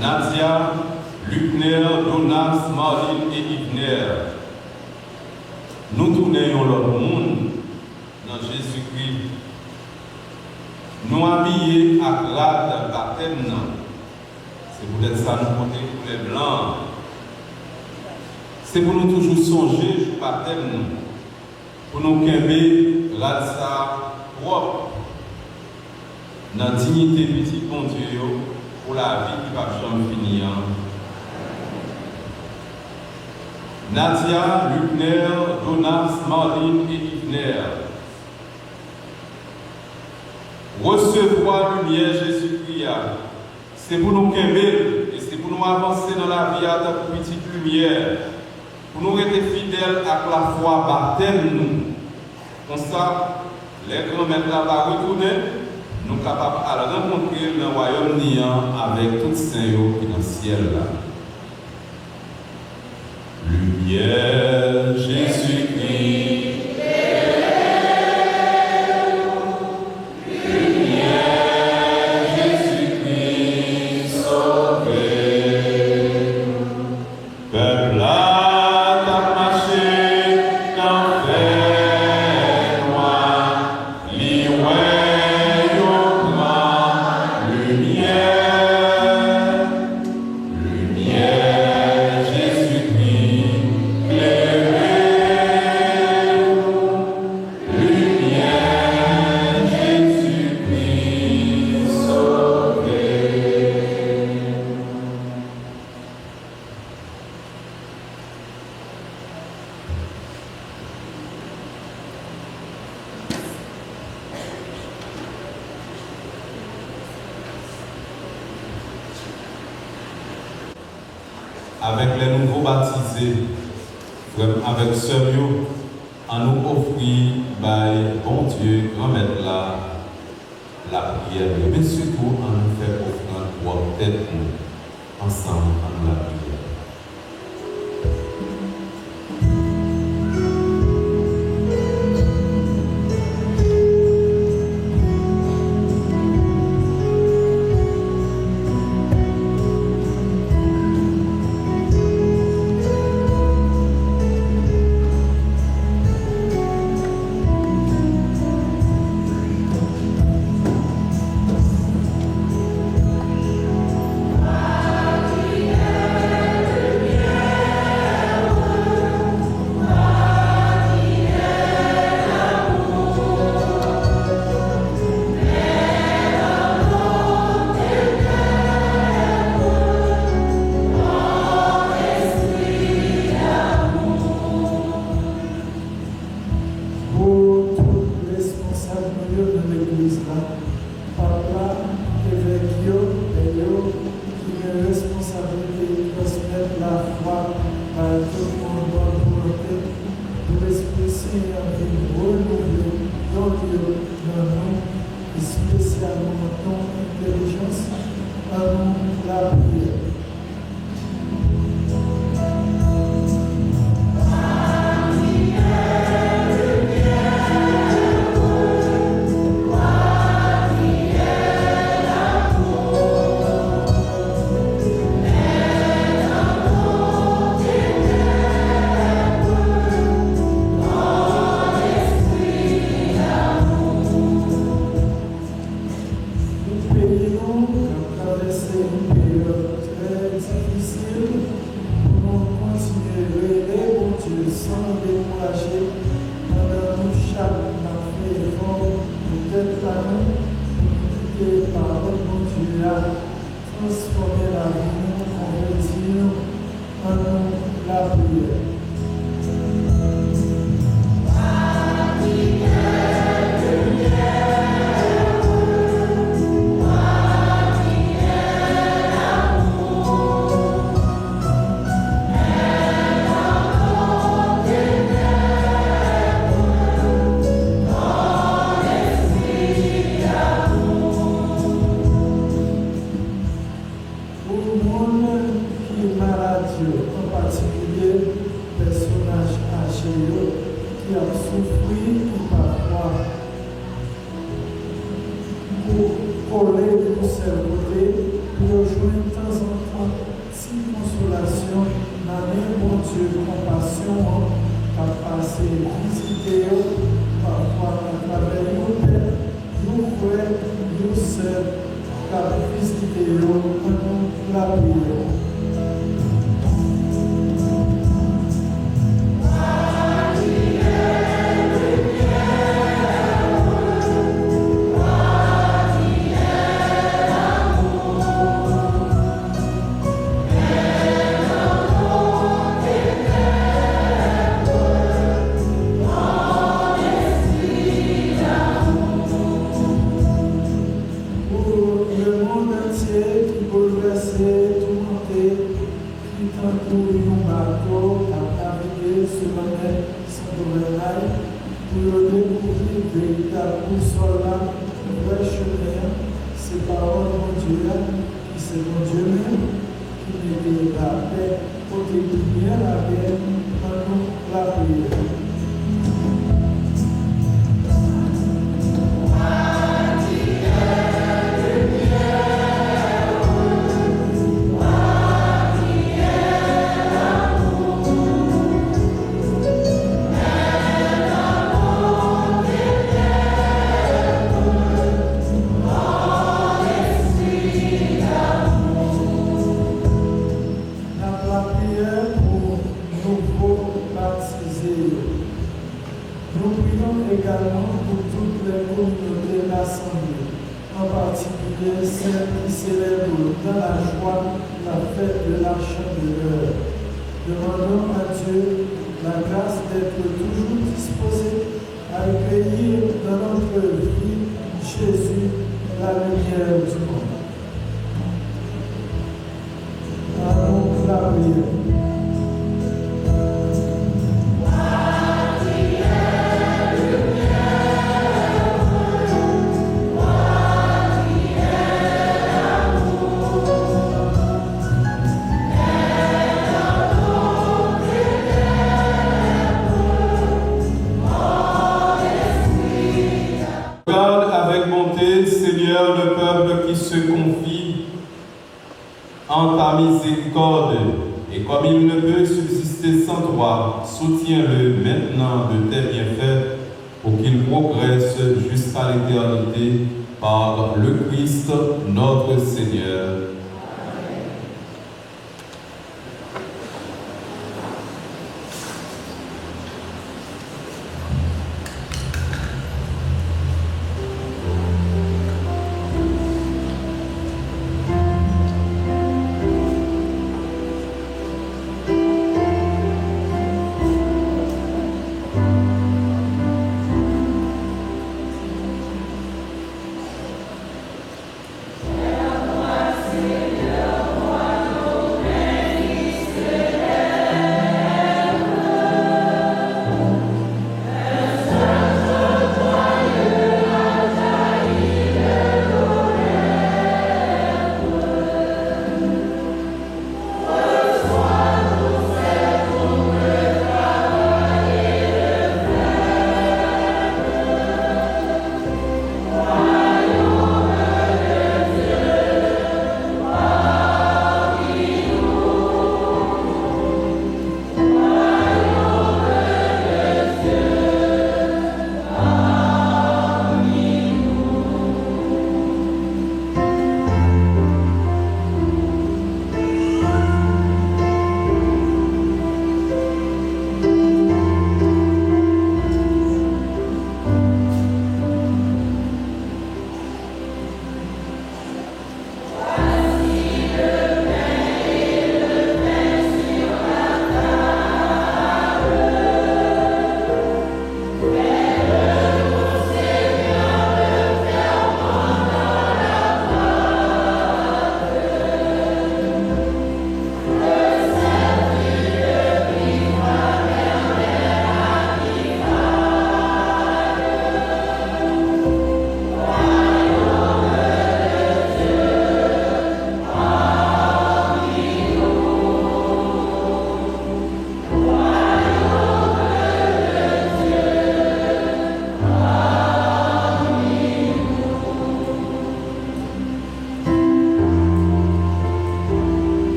Nadia, Luckner, Donas, Marlin e Yvner. Nou tounen yon lòt moun nan Jezikri. Nou abiye ak rad batèm nan. Se poutèt sa nou pote koulè blan an. Se pou nou toujou sonje jou batèm nou, pou nou kenbe rad sa a pwòp nan diyite pitit Bondye yo pou lavi ki p ap janm fini an. Nadia, Luckner, Donas, Marlin e Yvner. Resevwa limyè Jezikri a. Se pou nou kenbe l e se pou nou avanse nan lavi a tankou pitit limyè, pou nou rete fidèl ak lafwa batèm nou. Konsa, lè Granmèt la va retounen, nou kapab al rankontre l nan wayòm ni an avèk tout sen yo ki nan syèl la. Limyè Jezikri klere nou. Limyè Jezikri sove nou. Pèp la t ap mache nan fènwa. Li wè yon gran limyè, limyè Jezikri klere nou, limyè Jezikri sove nou. Avèk les nouveaux baptisés, frè m avèk sè m yo, annou ofri bay Bondye, Granmèt la, lapriyè nou yo, men sitou ann fè ofrann pwòp tèt nou ansanm, ann lapriyè. Bondye nan nou, espesyalman nan entèlijans, ann nou lapriyè. Pou peyi nou k ap travèse yon peryòd trè difisil, pou nou kontinye rele Bondye san nou dekouraje, pandan nou chak n ap fè efò pou tèt pa nou, pou nou kite pawòl Bondye a transfòme lavi nou, konvèti nou. Ann nou lapriyè. Pou moun ki malad yo, an patikilye pèsonaj aje yo ki ap soufri, ki pafwa kou-, kole yon sèl kote, pou yo jwenn tanzantan ti konsolasyon nan men Bondye konpasyon an k ap pase vizite yo, pafwa atravè yon pè, yon frè, yon sè k ap vizite yo, ann nou lapriyè. Pou lemonn antye ki boulvèse, toumante, ki tankou yon bato k ap navige sou lanmè san gouvènay, pou yo dekouvri veritab bousòl la, vrè chemen an, se pawòl Bondye a, ki se Bondye menm, ki mete lapè kote gen lagè, ann nou lapriyè. N ap lapriyè pou nouvo batize yo. Nou priye egalman pou tout lè kominote rasanble, an patikilye sèl ki selebre dans la joie la fête de la Chandeleur. Demandons à Dieu la grâce d'être toujours disposés à accueillir dans notre vie Jésus, la lumière du monde. Ann nou lapriyè. Regarde avec bonté, Seigneur, le peuple qui se confie en ta miséricorde, et comme il ne peut subsister sans toi, soutiens-le maintenant de tes bienfaits, pour qu'il progresse jusqu'à l'éternité par le Christ notre Seigneur.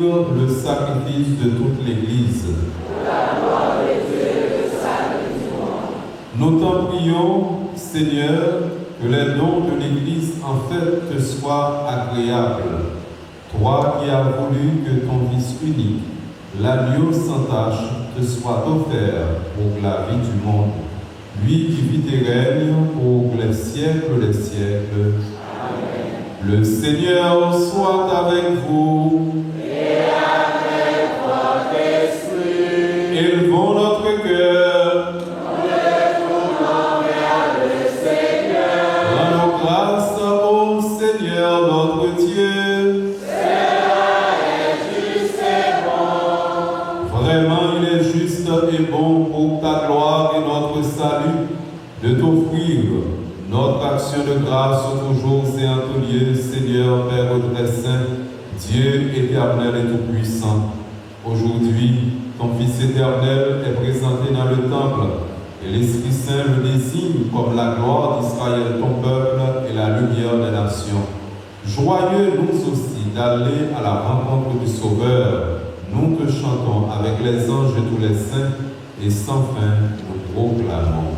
Le sacrifice de toute l'Église. Nous t'en prions, Seigneur, que les dons de l'Église en fête te soient agréables. Toi qui as voulu que ton Fils unique, l'agneau sans tache, te soit offert pour la vie du monde, lui qui vit et règne pour les siècles des siècles. Le Seigneur soit avec vous. Et avec votre esprit. Élevons notre cœur. Nous le tournons vers le Seigneur. Rendons grâce au Seigneur notre Dieu. Cela est juste et bon. Vraiment, il est juste et bon pour ta gloire et notre salut de t'offrir notre action de grâce au toujours et en tout lieu, Seigneur, Père très saint, Dieu éternel et tout-puissant. Aujourd'hui, ton Fils éternel est présenté dans le temple, et l'Esprit Saint le désigne comme la gloire d'Israël, ton peuple, et la lumière des nations. Joyeux nous aussi d'aller à la rencontre du Sauveur. Nous te chantons avec les anges et tous les saints, et sans fin nous proclamons.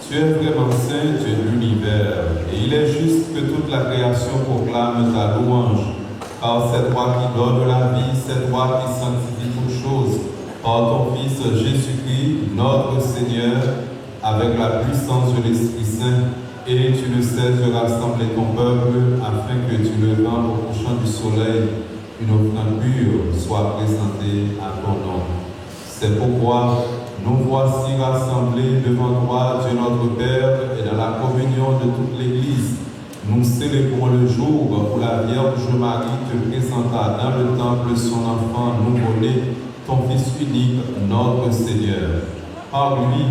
Tu es vraiment saint, Dieu de l'univers, et il est juste que toute la création proclame ta louange, car c'est toi qui donnes la vie, c'est toi qui sanctifies toutes choses, par ton Fils Jésus-Christ, notre Seigneur, avec la puissance de l'Esprit Saint, et tu ne cesses de rassembler ton peuple, afin que tu le rends au couchant du soleil, une offrande pure soit présentée à ton nom. C'est pourquoi nous voici rassemblés devant toi, Dieu notre Père, et dans la communion de toute l'Église, nous célébrons le jour où la Vierge Marie te présenta dans le temple son enfant nouveau-né, ton Fils unique, notre Seigneur. Par lui,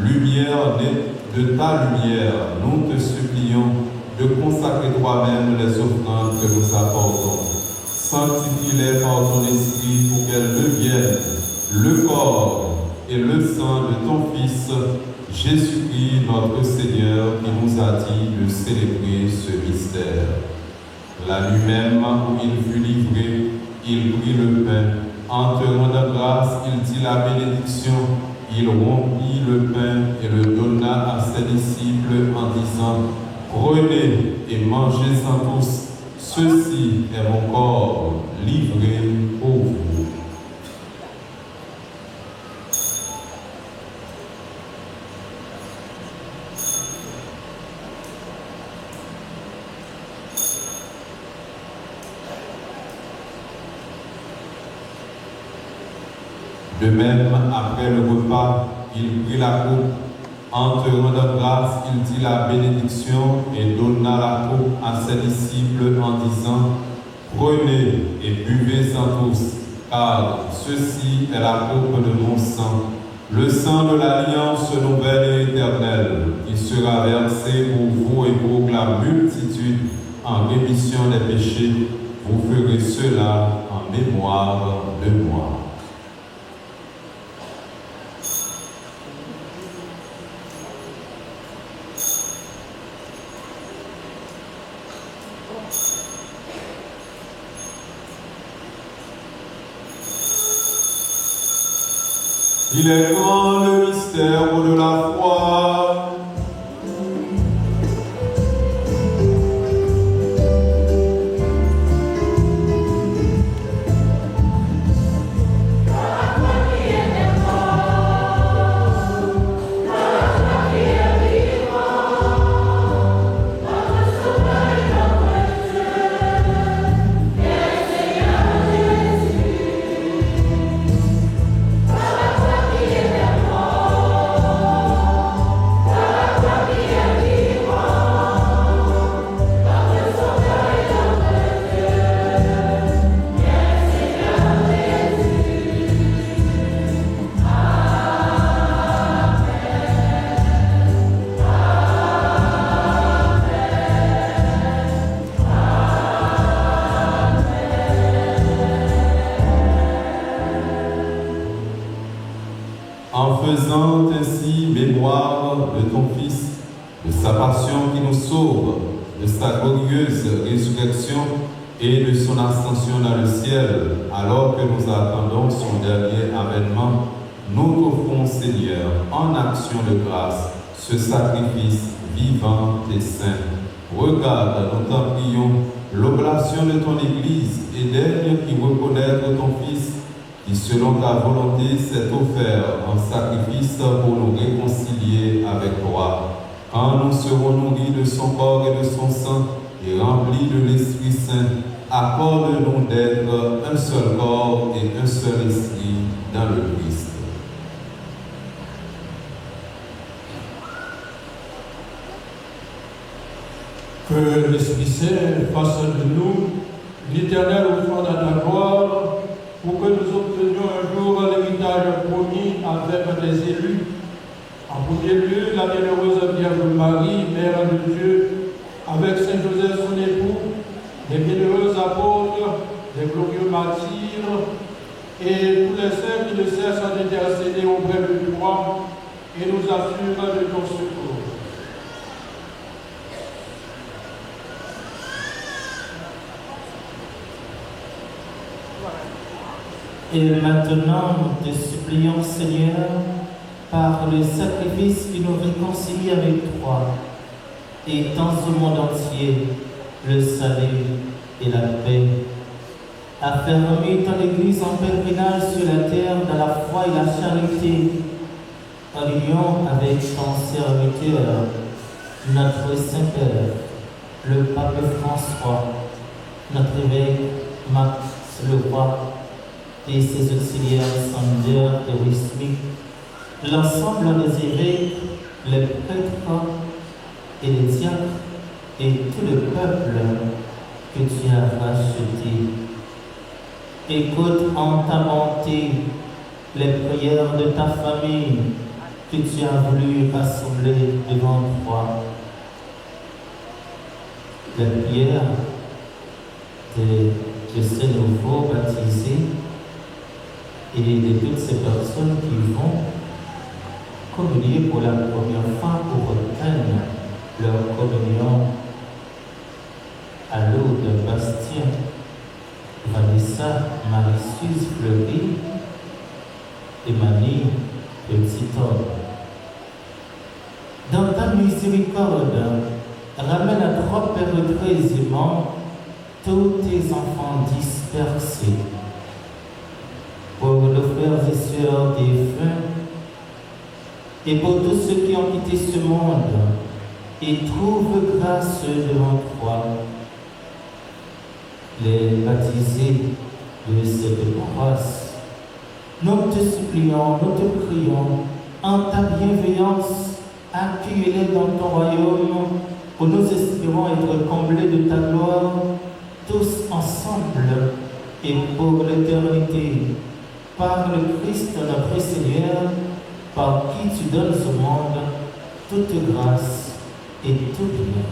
lumière née de ta lumière, nous te supplions de consacrer toi-même les offrandes que nous apportons. Sanctifie-les par ton Esprit pour qu'elles deviennent le corps et le sang de ton Fils, Jésus-Christ, notre Seigneur, qui nous a dit de célébrer ce mystère. La nuit même où il fut livré, il prit le pain. En te rendant grâce, il dit la bénédiction. Il rompit le pain et le donna à ses disciples en disant : Prenez et mangez-en tous. Ceci est mon corps livré pour vous. De même, après le repas, il prit la coupe. En te rendant grâce, il dit la bénédiction et donna la coupe à ses disciples en disant, Prenez et buvez-en tous, car ceci est la coupe de mon sang, le sang de l'alliance nouvelle et éternelle, qui sera versé pour vous et pour la multitude en rémission des péchés. Vous ferez cela en mémoire de moi. Il est grand le mystère de la foi. En faisant ainsi mémoire de ton Fils, de sa passion qui nous sauve, de sa glorieuse résurrection et de son ascension dans le ciel, alors que nous attendons son dernier avènement, nous t'offrons, Seigneur, en action de grâce, ce sacrifice vivant et saint. Regarde, nous t'en prions, l'oblation de ton Église et daigne y reconnaître ton Fils, qui selon ta volonté s'est offert en sacrifice pour nous réconcilier avec toi. Quand nous serons nourris de son corps et de son sang et remplis de l'Esprit Saint, accorde-nous d'être un seul corps et un seul esprit dans le Christ. Que l'Esprit Saint fasse de nous l'éternelle offrande à ta gloire, pour que nous obtenions un jour l'héritage promis avec tes élus. En premier lieu, la bienheureuse Vierge Marie, Mère de Dieu, avec Saint Joseph son époux, les bienheureux apôtres, les glorieux martyrs, et tous les saints qui ne cessent d'intercéder auprès de toi et nous assurent de ton secours. Et maintenant, nous te supplions, Seigneur, par le sacrifice qui nous réconcilie avec toi, étends au monde entier le salut et la paix. Affermis ton Église en pèlerinage sur la terre dans la foi et la charité, en union avec ton serviteur, notre Saint-Père, le Pape François, notre évêque Max Leroy et ses auxiliaires Sander et Wismy, l'ensemble des évêques, les prêtres et les diacres et tout le peuple que tu as racheté. Écoute en ta bonté les prières de ta famille que tu as voulu rassembler devant toi. Les prières de, de ces nouveaux baptisés et de toutes ces personnes qui vont communier pour la première fois ou reprennent leur communion à Lourdes, Bastien, Vanessa, Marie-Suze Fleury, Emmanuel Petit-Homme. Dans ta miséricorde, ramène à toi, Père, très aimant, tous tes enfants dispersés. Pour nos frères et sœurs défunts, et pour tous ceux qui ont quitté ce monde, et trouve grâce devant toi. Les baptisés de cette paroisse, nous te supplions, nous te prions, en ta bienveillance, Accueille-les dans ton royaume où nous espérons être comblés de ta gloire, tous ensemble et pour l'éternité, par le Christ notre Seigneur, par qui tu donnes au monde toute grâce et tout bien.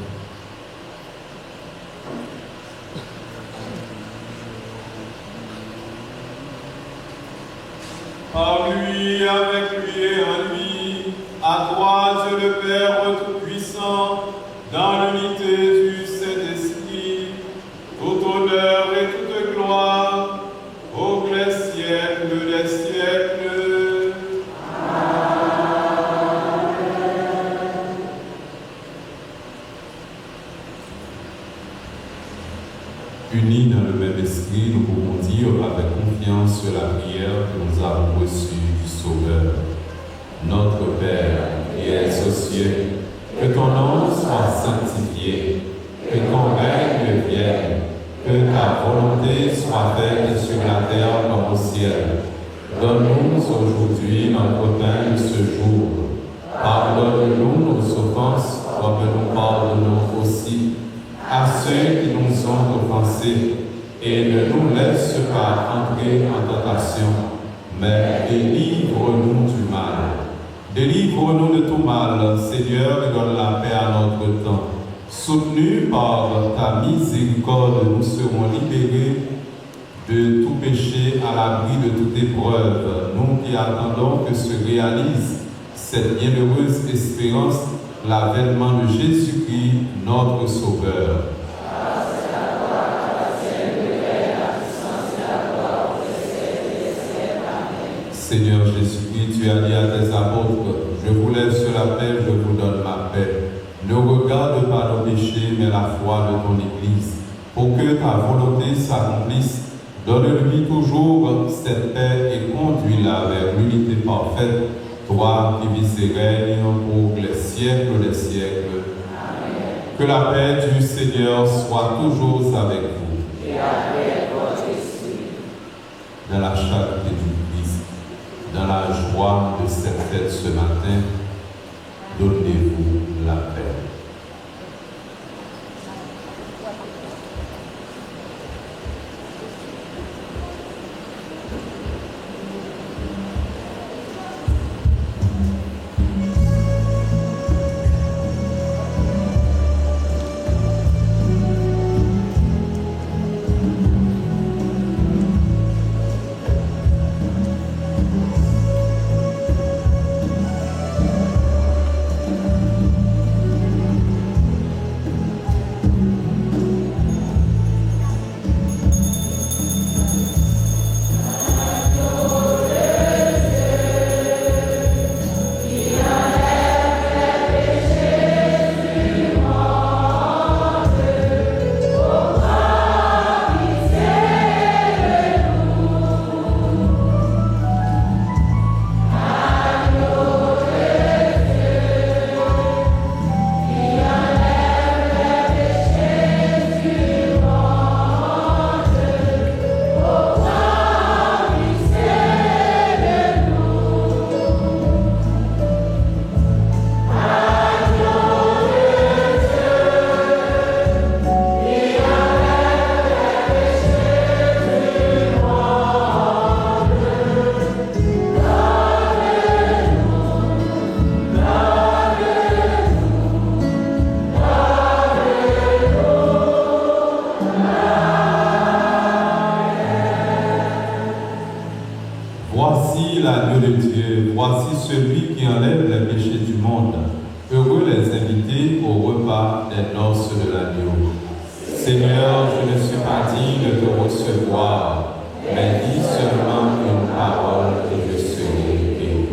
Par lui, avec lui et en lui, à toi, Dieu le Père tout-puissant, dans l'unité du Saint-Esprit, tout honneur et toute gloire, au siècle des siècles. Unis dans le même esprit, nous pouvons dire avec confiance la prière que nous avons reçue du Sauveur. Notre Père, qui es aux cieux, que ton nom soit sanctifié, que ton règne vienne, que ta volonté soit faite sur la terre comme au ciel. Donne-nous aujourd'hui notre pain de ce jour. Pardonne-nous nos offenses, comme nous pardonnons aussi à ceux qui nous ont offensés, et ne nous laisse pas entrer en tentation, mais délivre-nous du mal. Délivre-nous de tout mal, Seigneur, et donne la paix à notre temps. Soutenus par ta miséricorde, nous serons libérés de tout péché, à l'abri de toute épreuve, nous qui attendons que se réalise cette bienheureuse espérance, l'avènement de Jésus-Christ, notre Sauveur. Seigneur Jésus-Christ, tu as dit à tes apôtres, je vous laisse la paix, je vous donne ma paix. Ne regarde pas nos péchés, mais la foi de ton Église. Pour que ta volonté s'accomplisse, donne-lui toujours cette paix et conduis-la vers l'unité parfaite, toi qui vis et règnes pour les siècles des siècles. Que la paix du Seigneur soit toujours avec vous. Et avec votre esprit. Dans la charité du Christ, dans la joie de cette fête ce matin, donnez-vous la paix. Voici l'agneau de Dieu, voici celui qui enlève les péchés du monde. Heureux les invités au repas des noces de l'agneau. Seigneur, je ne suis pas digne de te recevoir, mais dis seulement une parole et je serai guéri.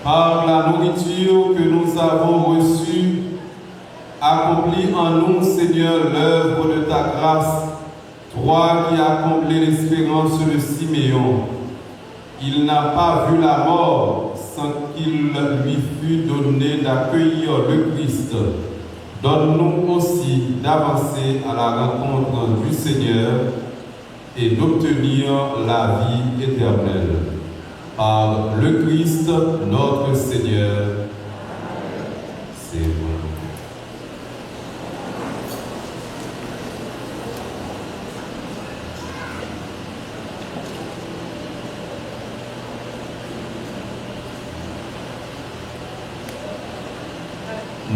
Par la nourriture que nous avons reçue, accomplis en nous, Seigneur, l'œuvre de ta grâce, toi qui as comblé l'espérance de Siméon. Il n'a pas vu la mort sans qu'il lui fût donné d'accueillir le Christ. Donne-nous aussi d'avancer à la rencontre du Seigneur et d'obtenir la vie éternelle. Par le Christ notre Seigneur. C'est bon.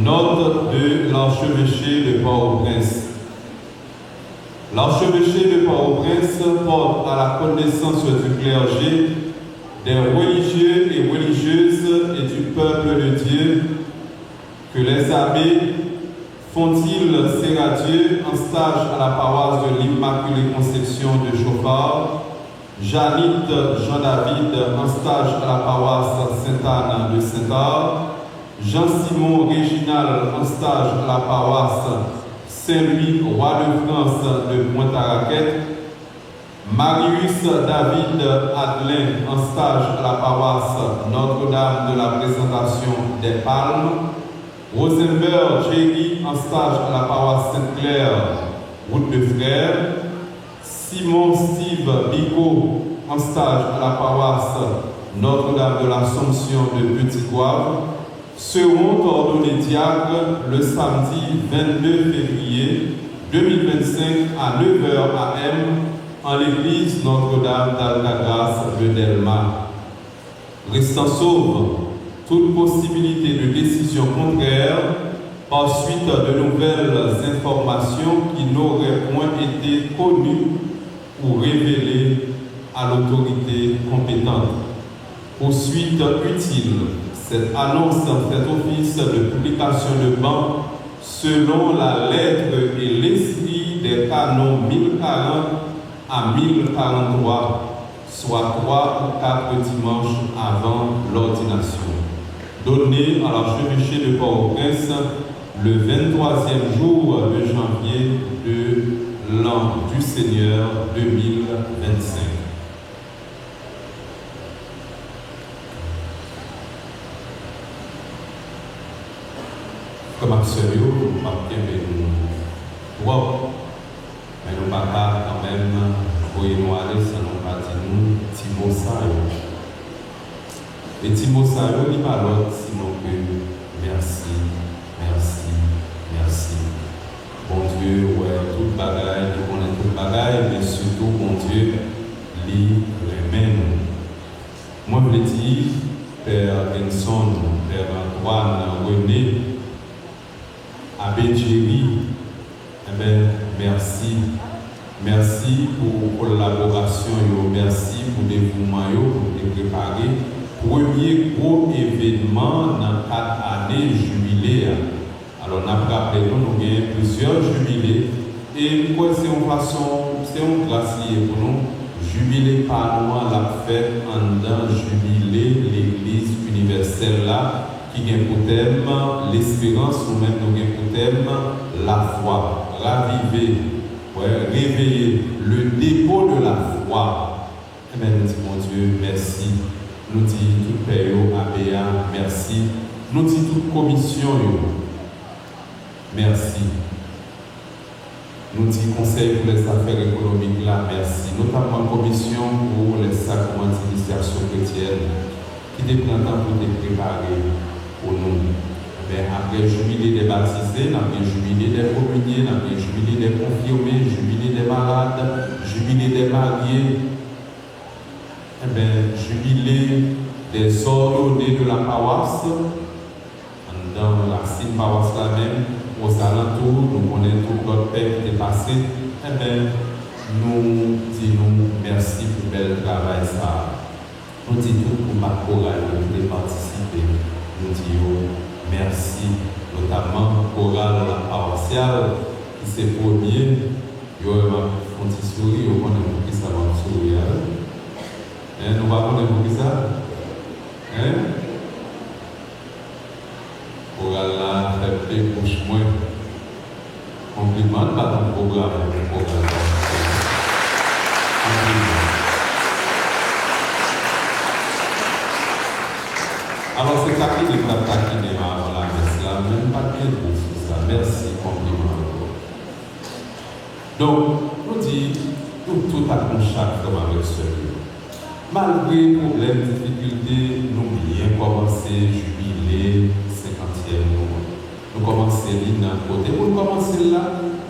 Note de l'archevêché de Port-au-Prince. L'archevêché de Port-au-Prince porte à la connaissance du clergé, des religieux et religieuses et du peuple de Dieu que les abbés Fontil Seradieu en stage à la paroisse de l'Immaculée Conception de Chauffard, Janit Jean David en stage à la paroisse Sainte-Anne de Saint-Arc, Jean Simon Réginald en stage à la paroisse Saint-Louis Roi de France de Pointe-à-Raquet, Marius David Adelin en stage à la paroisse Notre-Dame de la Présentation des Palmes, Rosenberg Jerry en stage à la paroisse Sainte-Claire, route de Frères, Simon Steve Bigot en stage à la paroisse Notre-Dame de l'Assomption de Petit Goâve, seront ordonnés diacres le samedi vingt-deux février deux mille vingt-cinq à neuf heures A M en l'église Notre-Dame d'Alcatraz de Dèlma. Restant sauve toute possibilité de décision contraire par suite de nouvelles informations qui n'auraient point été connues ou révélées à l'autorité compétente. Pour suite utile, cette annonce fait office de publication de ban selon la lettre et l'esprit des canons mille quarante à mille quarante-trois, soit trois ou quatre dimanches avant l'ordination. Donné à l'archevêché de Port-au-Prince le vingt-troisième jour de janvier de l'an du Seigneur deux mille vingt-cinq. Frè m ak sè m yo, m p ap kenbe nou twòp, men nou pa ka kanmenm voye nou ale san nou pa di nou ti mo sa yo. E ti mo sa yo, li pa lòt sinon ke mèsi, mèsi, mèsi. Bondye wè tout bagay, li konnen tout bagay, men sitou Bondye, li renmen nou. Mwen vle di, Pè Genson, Pè Antoine, René, Abbé Jerry, enben, mèsi. Mèsi pou kolaborasyon yo, mèsi pou devouman yo pou te prepare premye gwo evènman nan kat ane jibile a. Alò, n ap raple nou, nou genyen plizyè jibile, e m kwè se yon fason, se yon gras li ye pou nou. Jibile pa nou an, l ap fèt anndan jibile Legliz Inivèsèl la, ki gen pou tèm lesperans, nou menm nou gen pou tèm lafwa, ravive, wè, réveiller, le dépôt de la foi. Enben, nou di Bondye mèsi. Nou di tout pè yo, abe a, mèsi. Nou di tout komisyon yo, mèsi. Nou di Konsèy pou Lèzafè Ekonomik la mèsi, notamman Komisyon pou Lèsakraman d Inisyasyon Kretyèn, ki te pran tan pou te prepare pou nou. Enben, apre Jibile dè Batize, n ap gen Jibile dè Kominye, n ap gen Jibile dè Konfime, Jibile dè Malad, Jibile dè Marye, enben, Jibile dè Zòdone de la Pawas, anndan rasin pawas la menm, ozalantou, nou konnen tout lòt pè ki te pase, enben, nou di nou mèsi pou bèl travay sa a. Nou di tou pou mak koral yo ki te patisipe, nou di yo mèsi, notamman koral lapawasyal, ki se premye, yo wè m ap fè yon ti souri, yo konnen poukisa m ap souri a, wi. Hein, nou pa konnen poukisa? Hein? Bouch mwen. Konpliman, n bat yon gwo bravo pou pwogram sa. Konpliman. Alò, se takine m t ap takine yo avan lamès la, men m pa t gen mo sou sa. Mèsi, konpliman ankò. Donk, nou di, nou tout ak nou chak, frè m avèk sè m yo. Malgre pwoblèm, difikilte, nou byen kòmanse jibile senkantyèm nou an. Nou kòmanse li nan kote pou n kòmanse l la,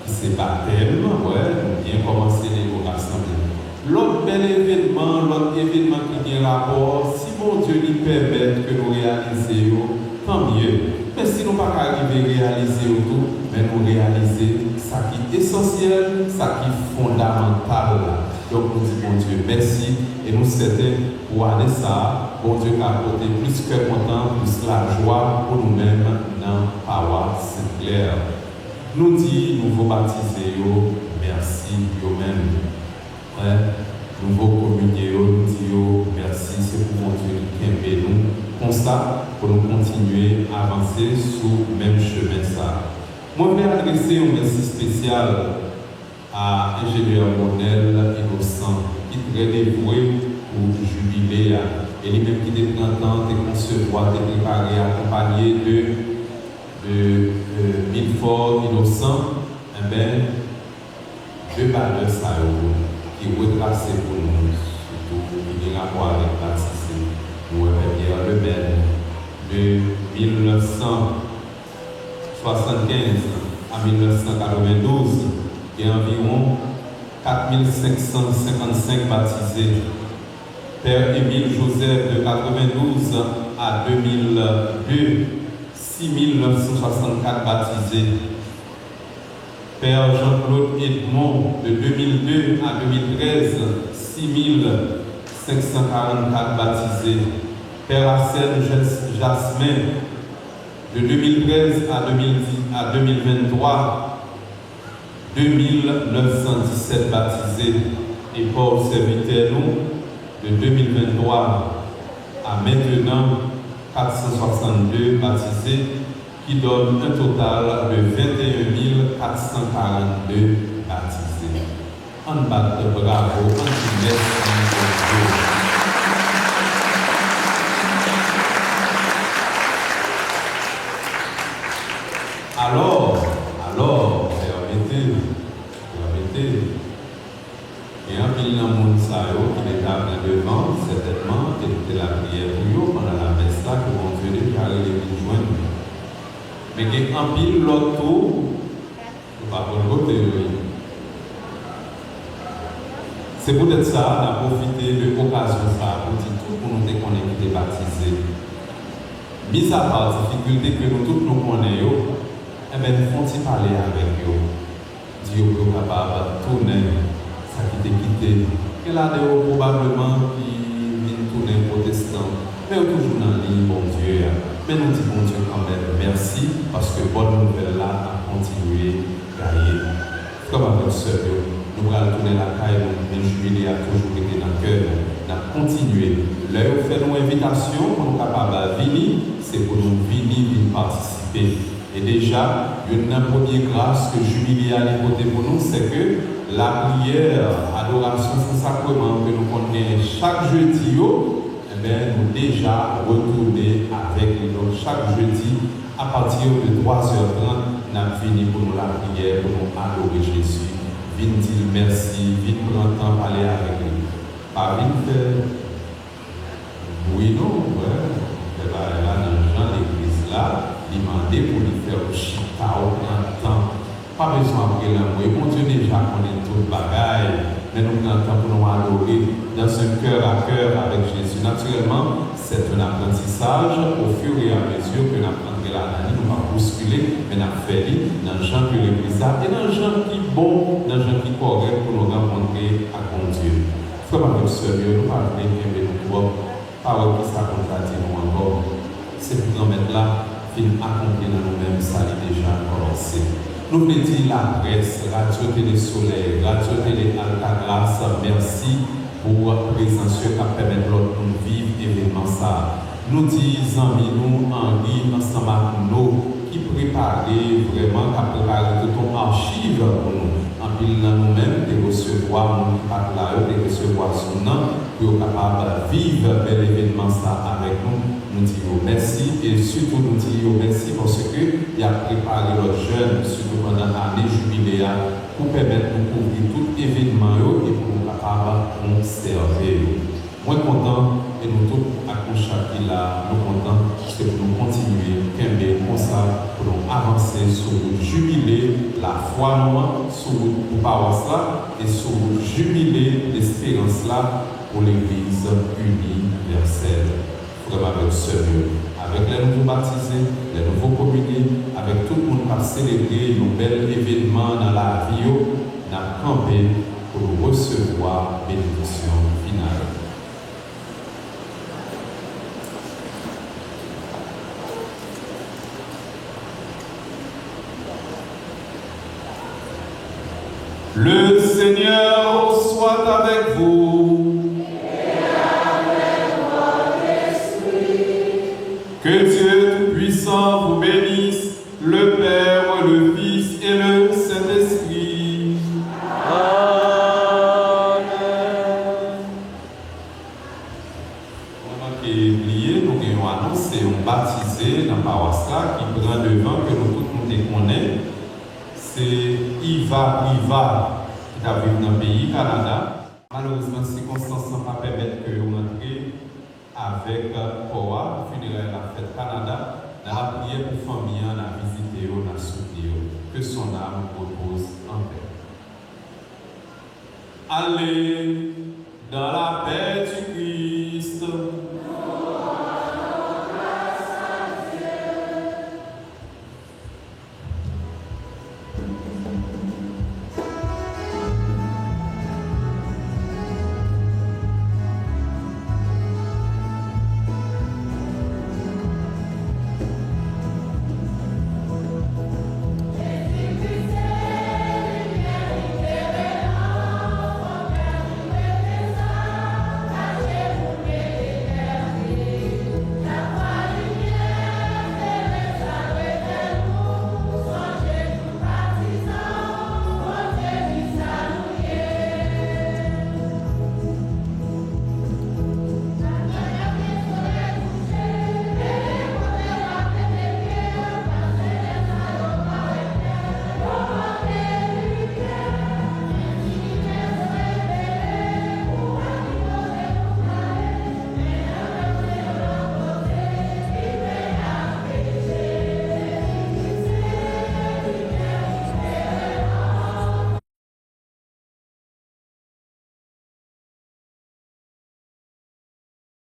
ki se batèm, wè, nou byen kòmanse li, nou rasanble. Lòt bèl evènman, lòt evènman ki gen rapò, si Bondye li pèmèt ke nou reyalize yo, tanmye. Men si nou pa ka rive reyalize yo tou, men nou reyalize sa ki esansyèl, sa ki fondamantal la. Donk, nou di Bondye mèsi e nou sèten pou ane sa a, Bondye ka pote plis kè kontan, plis lajwa pou nou menm nan pawas Sent Klè. Nou di nouvo batize yo mèsi yo menm. Frè, nouvo kominye yo, nou di yo mèsi. Se pou Bondye li kenbe nou konsa, pou nou kontinye avanse sou menm chemen sa a. Mwen vle adrese yon mèsi espesyal a enjenyè Monel Innocent, ki trè devwe pou jibile a, e li menm ki te pran tan, te konsevwa, te prepare, akonpanye de, de, de Milfort Innocent, enben, de batè sa yo ki retrase pou nou, sitou ki gen rapò avèk batize, nou wè Pè Pierre Lemel, de mil nèf san swasannkenz a mil nèf san katrevendouz, gen anviwon kat mil senk san senkannsenk batize. Pè Émile Joseph, de katrevendouz a de mil de, sis mil nèf san swasannkat batize. Pè Jean-Claude Edmond, de de mil de a de mil trèz, sis mil senk san karannkat batize. Pè Arsène Jas-, Jasmin, de de mil trèz a de mil dix, a de mil venntwa, de mil nèf san disèt batize. E pòv sèvitè nou, de de mil venntwa a mentenan, kat san swasannde batize, ki donne un total de venteyen mil kat san karannde batize. Ann bat bravo, ann di mèsi Bondye. Alò, alò, pèmete, pèmete, gen anpil nan moun sa yo ki te ka pran devan, sètènman, te kite lapriyè pou yo pandan lamès la, ke Bondye deja rele vin jwenn nou. Men gen anpil lòt tou, nou pa konn kote yo ye. Se poutèt sa, n ap pwofite de okazyon sa a pou di tout moun nou te konnen ki te batize, mizapa difikilte ke nou tout nou konnen yo, enben, fè yon ti pale avèk yo. Di yo pou yo kapab tounen sa ki te kite. Gen ladan yo pwobableman ki vin tounen pwotestan, men yo toujou nan liy Bondye a. Men nou di Bondye kanmenm mèsi, paske bòn nouvèl la ap kontinye gaye. Frè m avèk sè m yo, nou pral tounen lakay nou, men jibile a toujou rete nan kè nou. N ap kontinye. Lè yo fè nou envitasyon pou nou kapab vini, se pou nou vini, vin patisipe. E deja, youn nan premye gras ke jibile a li pote pou nou, se ke lapriyè, adorasyon, sen sakreman ke nou konn genyen chak jedi yo, enben, nou deja retounen avèk li. Donk, chak jedi, apati de twazè trant, n ap vini pou nou lapriyè, pou nou adore Jezi. Vin di l mèsi, vin pran tan pale avèk li. Pa vin fè bri non, frè. Fè bagay la nan jan legliz la, li mande pou li fè w chita, w pran tan. Pa bezwen ap rele anmwe. Bondye deja konnen tout bagay. Men nou pran tan pou nou adore dans un cœur à cœur avec Jésus. Naturellement, c'est un apprentissage. Au fur et à mesure que n ap antre ladan li, nou p ap bouskile, men n ap fè li nan jan ke legliz la e nan jan ki bon, nan jan ki kòrèk pou nou rankontre ak Bondye. Frè m avèk sè m yo, nou pa vle kenbe nou twòp. Pa wè kisa konn ta di nou ankò. Se pou Granmèt la fin akonpli nan nou menm sa li deja kòmanse. Nou vle di laprès, Radyo Tele Solèy, Radyo Tele Altagras, mèsi pou prezans yo k ap pèmèt lòt moun viv evènman sa a. Nou di zanmi nou Henri ansanm ak No, ki prepare vrèman, k ap prepare tout yon achiv pou nou. Anpil nan nou menm te resevwa, moun ki pa t la yo te resevwa Zoom nan pou yo kapab viv bèl evènman sa avèk nou. Nou di yo mèsi e sitou nou di yo mèsi paske y ap prepare lòt jèn, sitou pandan ane jibile a, pou pèmèt nou kouvri tout evènman yo e pou nou kapab konsève yo. Mwen kontan, e nou tout ak nou chak ki la, nou kontan, se pou nou kontinye kenbe konsa, pou nou avanse sou wout jibile lafwa nou an, sou wout pou pawas la, e sou wout jibile lesperans la pou legliz inivèsèl. Frè m avèk sè m yo, avèk lè nouvo batize, lè nouvo kominye, avèk tout moun k ap selebre yon bèl evènman nan lavi yo, n ap kanpe pou nou resevwa benediksyon final. Le Seigneur soit avec vous. Que Dieu Tout-Puissant vous bénisse, le Père, le Fils et le Saint-Esprit. Amen. Mwen manke bliye, nou gen yon anons, se yon batize nan pawas la ki pran devan ke nou tout nou te konnen. Se Iva Priva ki t ap viv nan peyi Kanada. Malerezman, sikonstans lan pa pèmèt ke yo rantre avèk kò a. Fineray la fèt Kanada. Nan lapriyè pou fanmi an, n a vizite yo, n a soutni yo. Que son âme repose en paix. Allez dans la paix du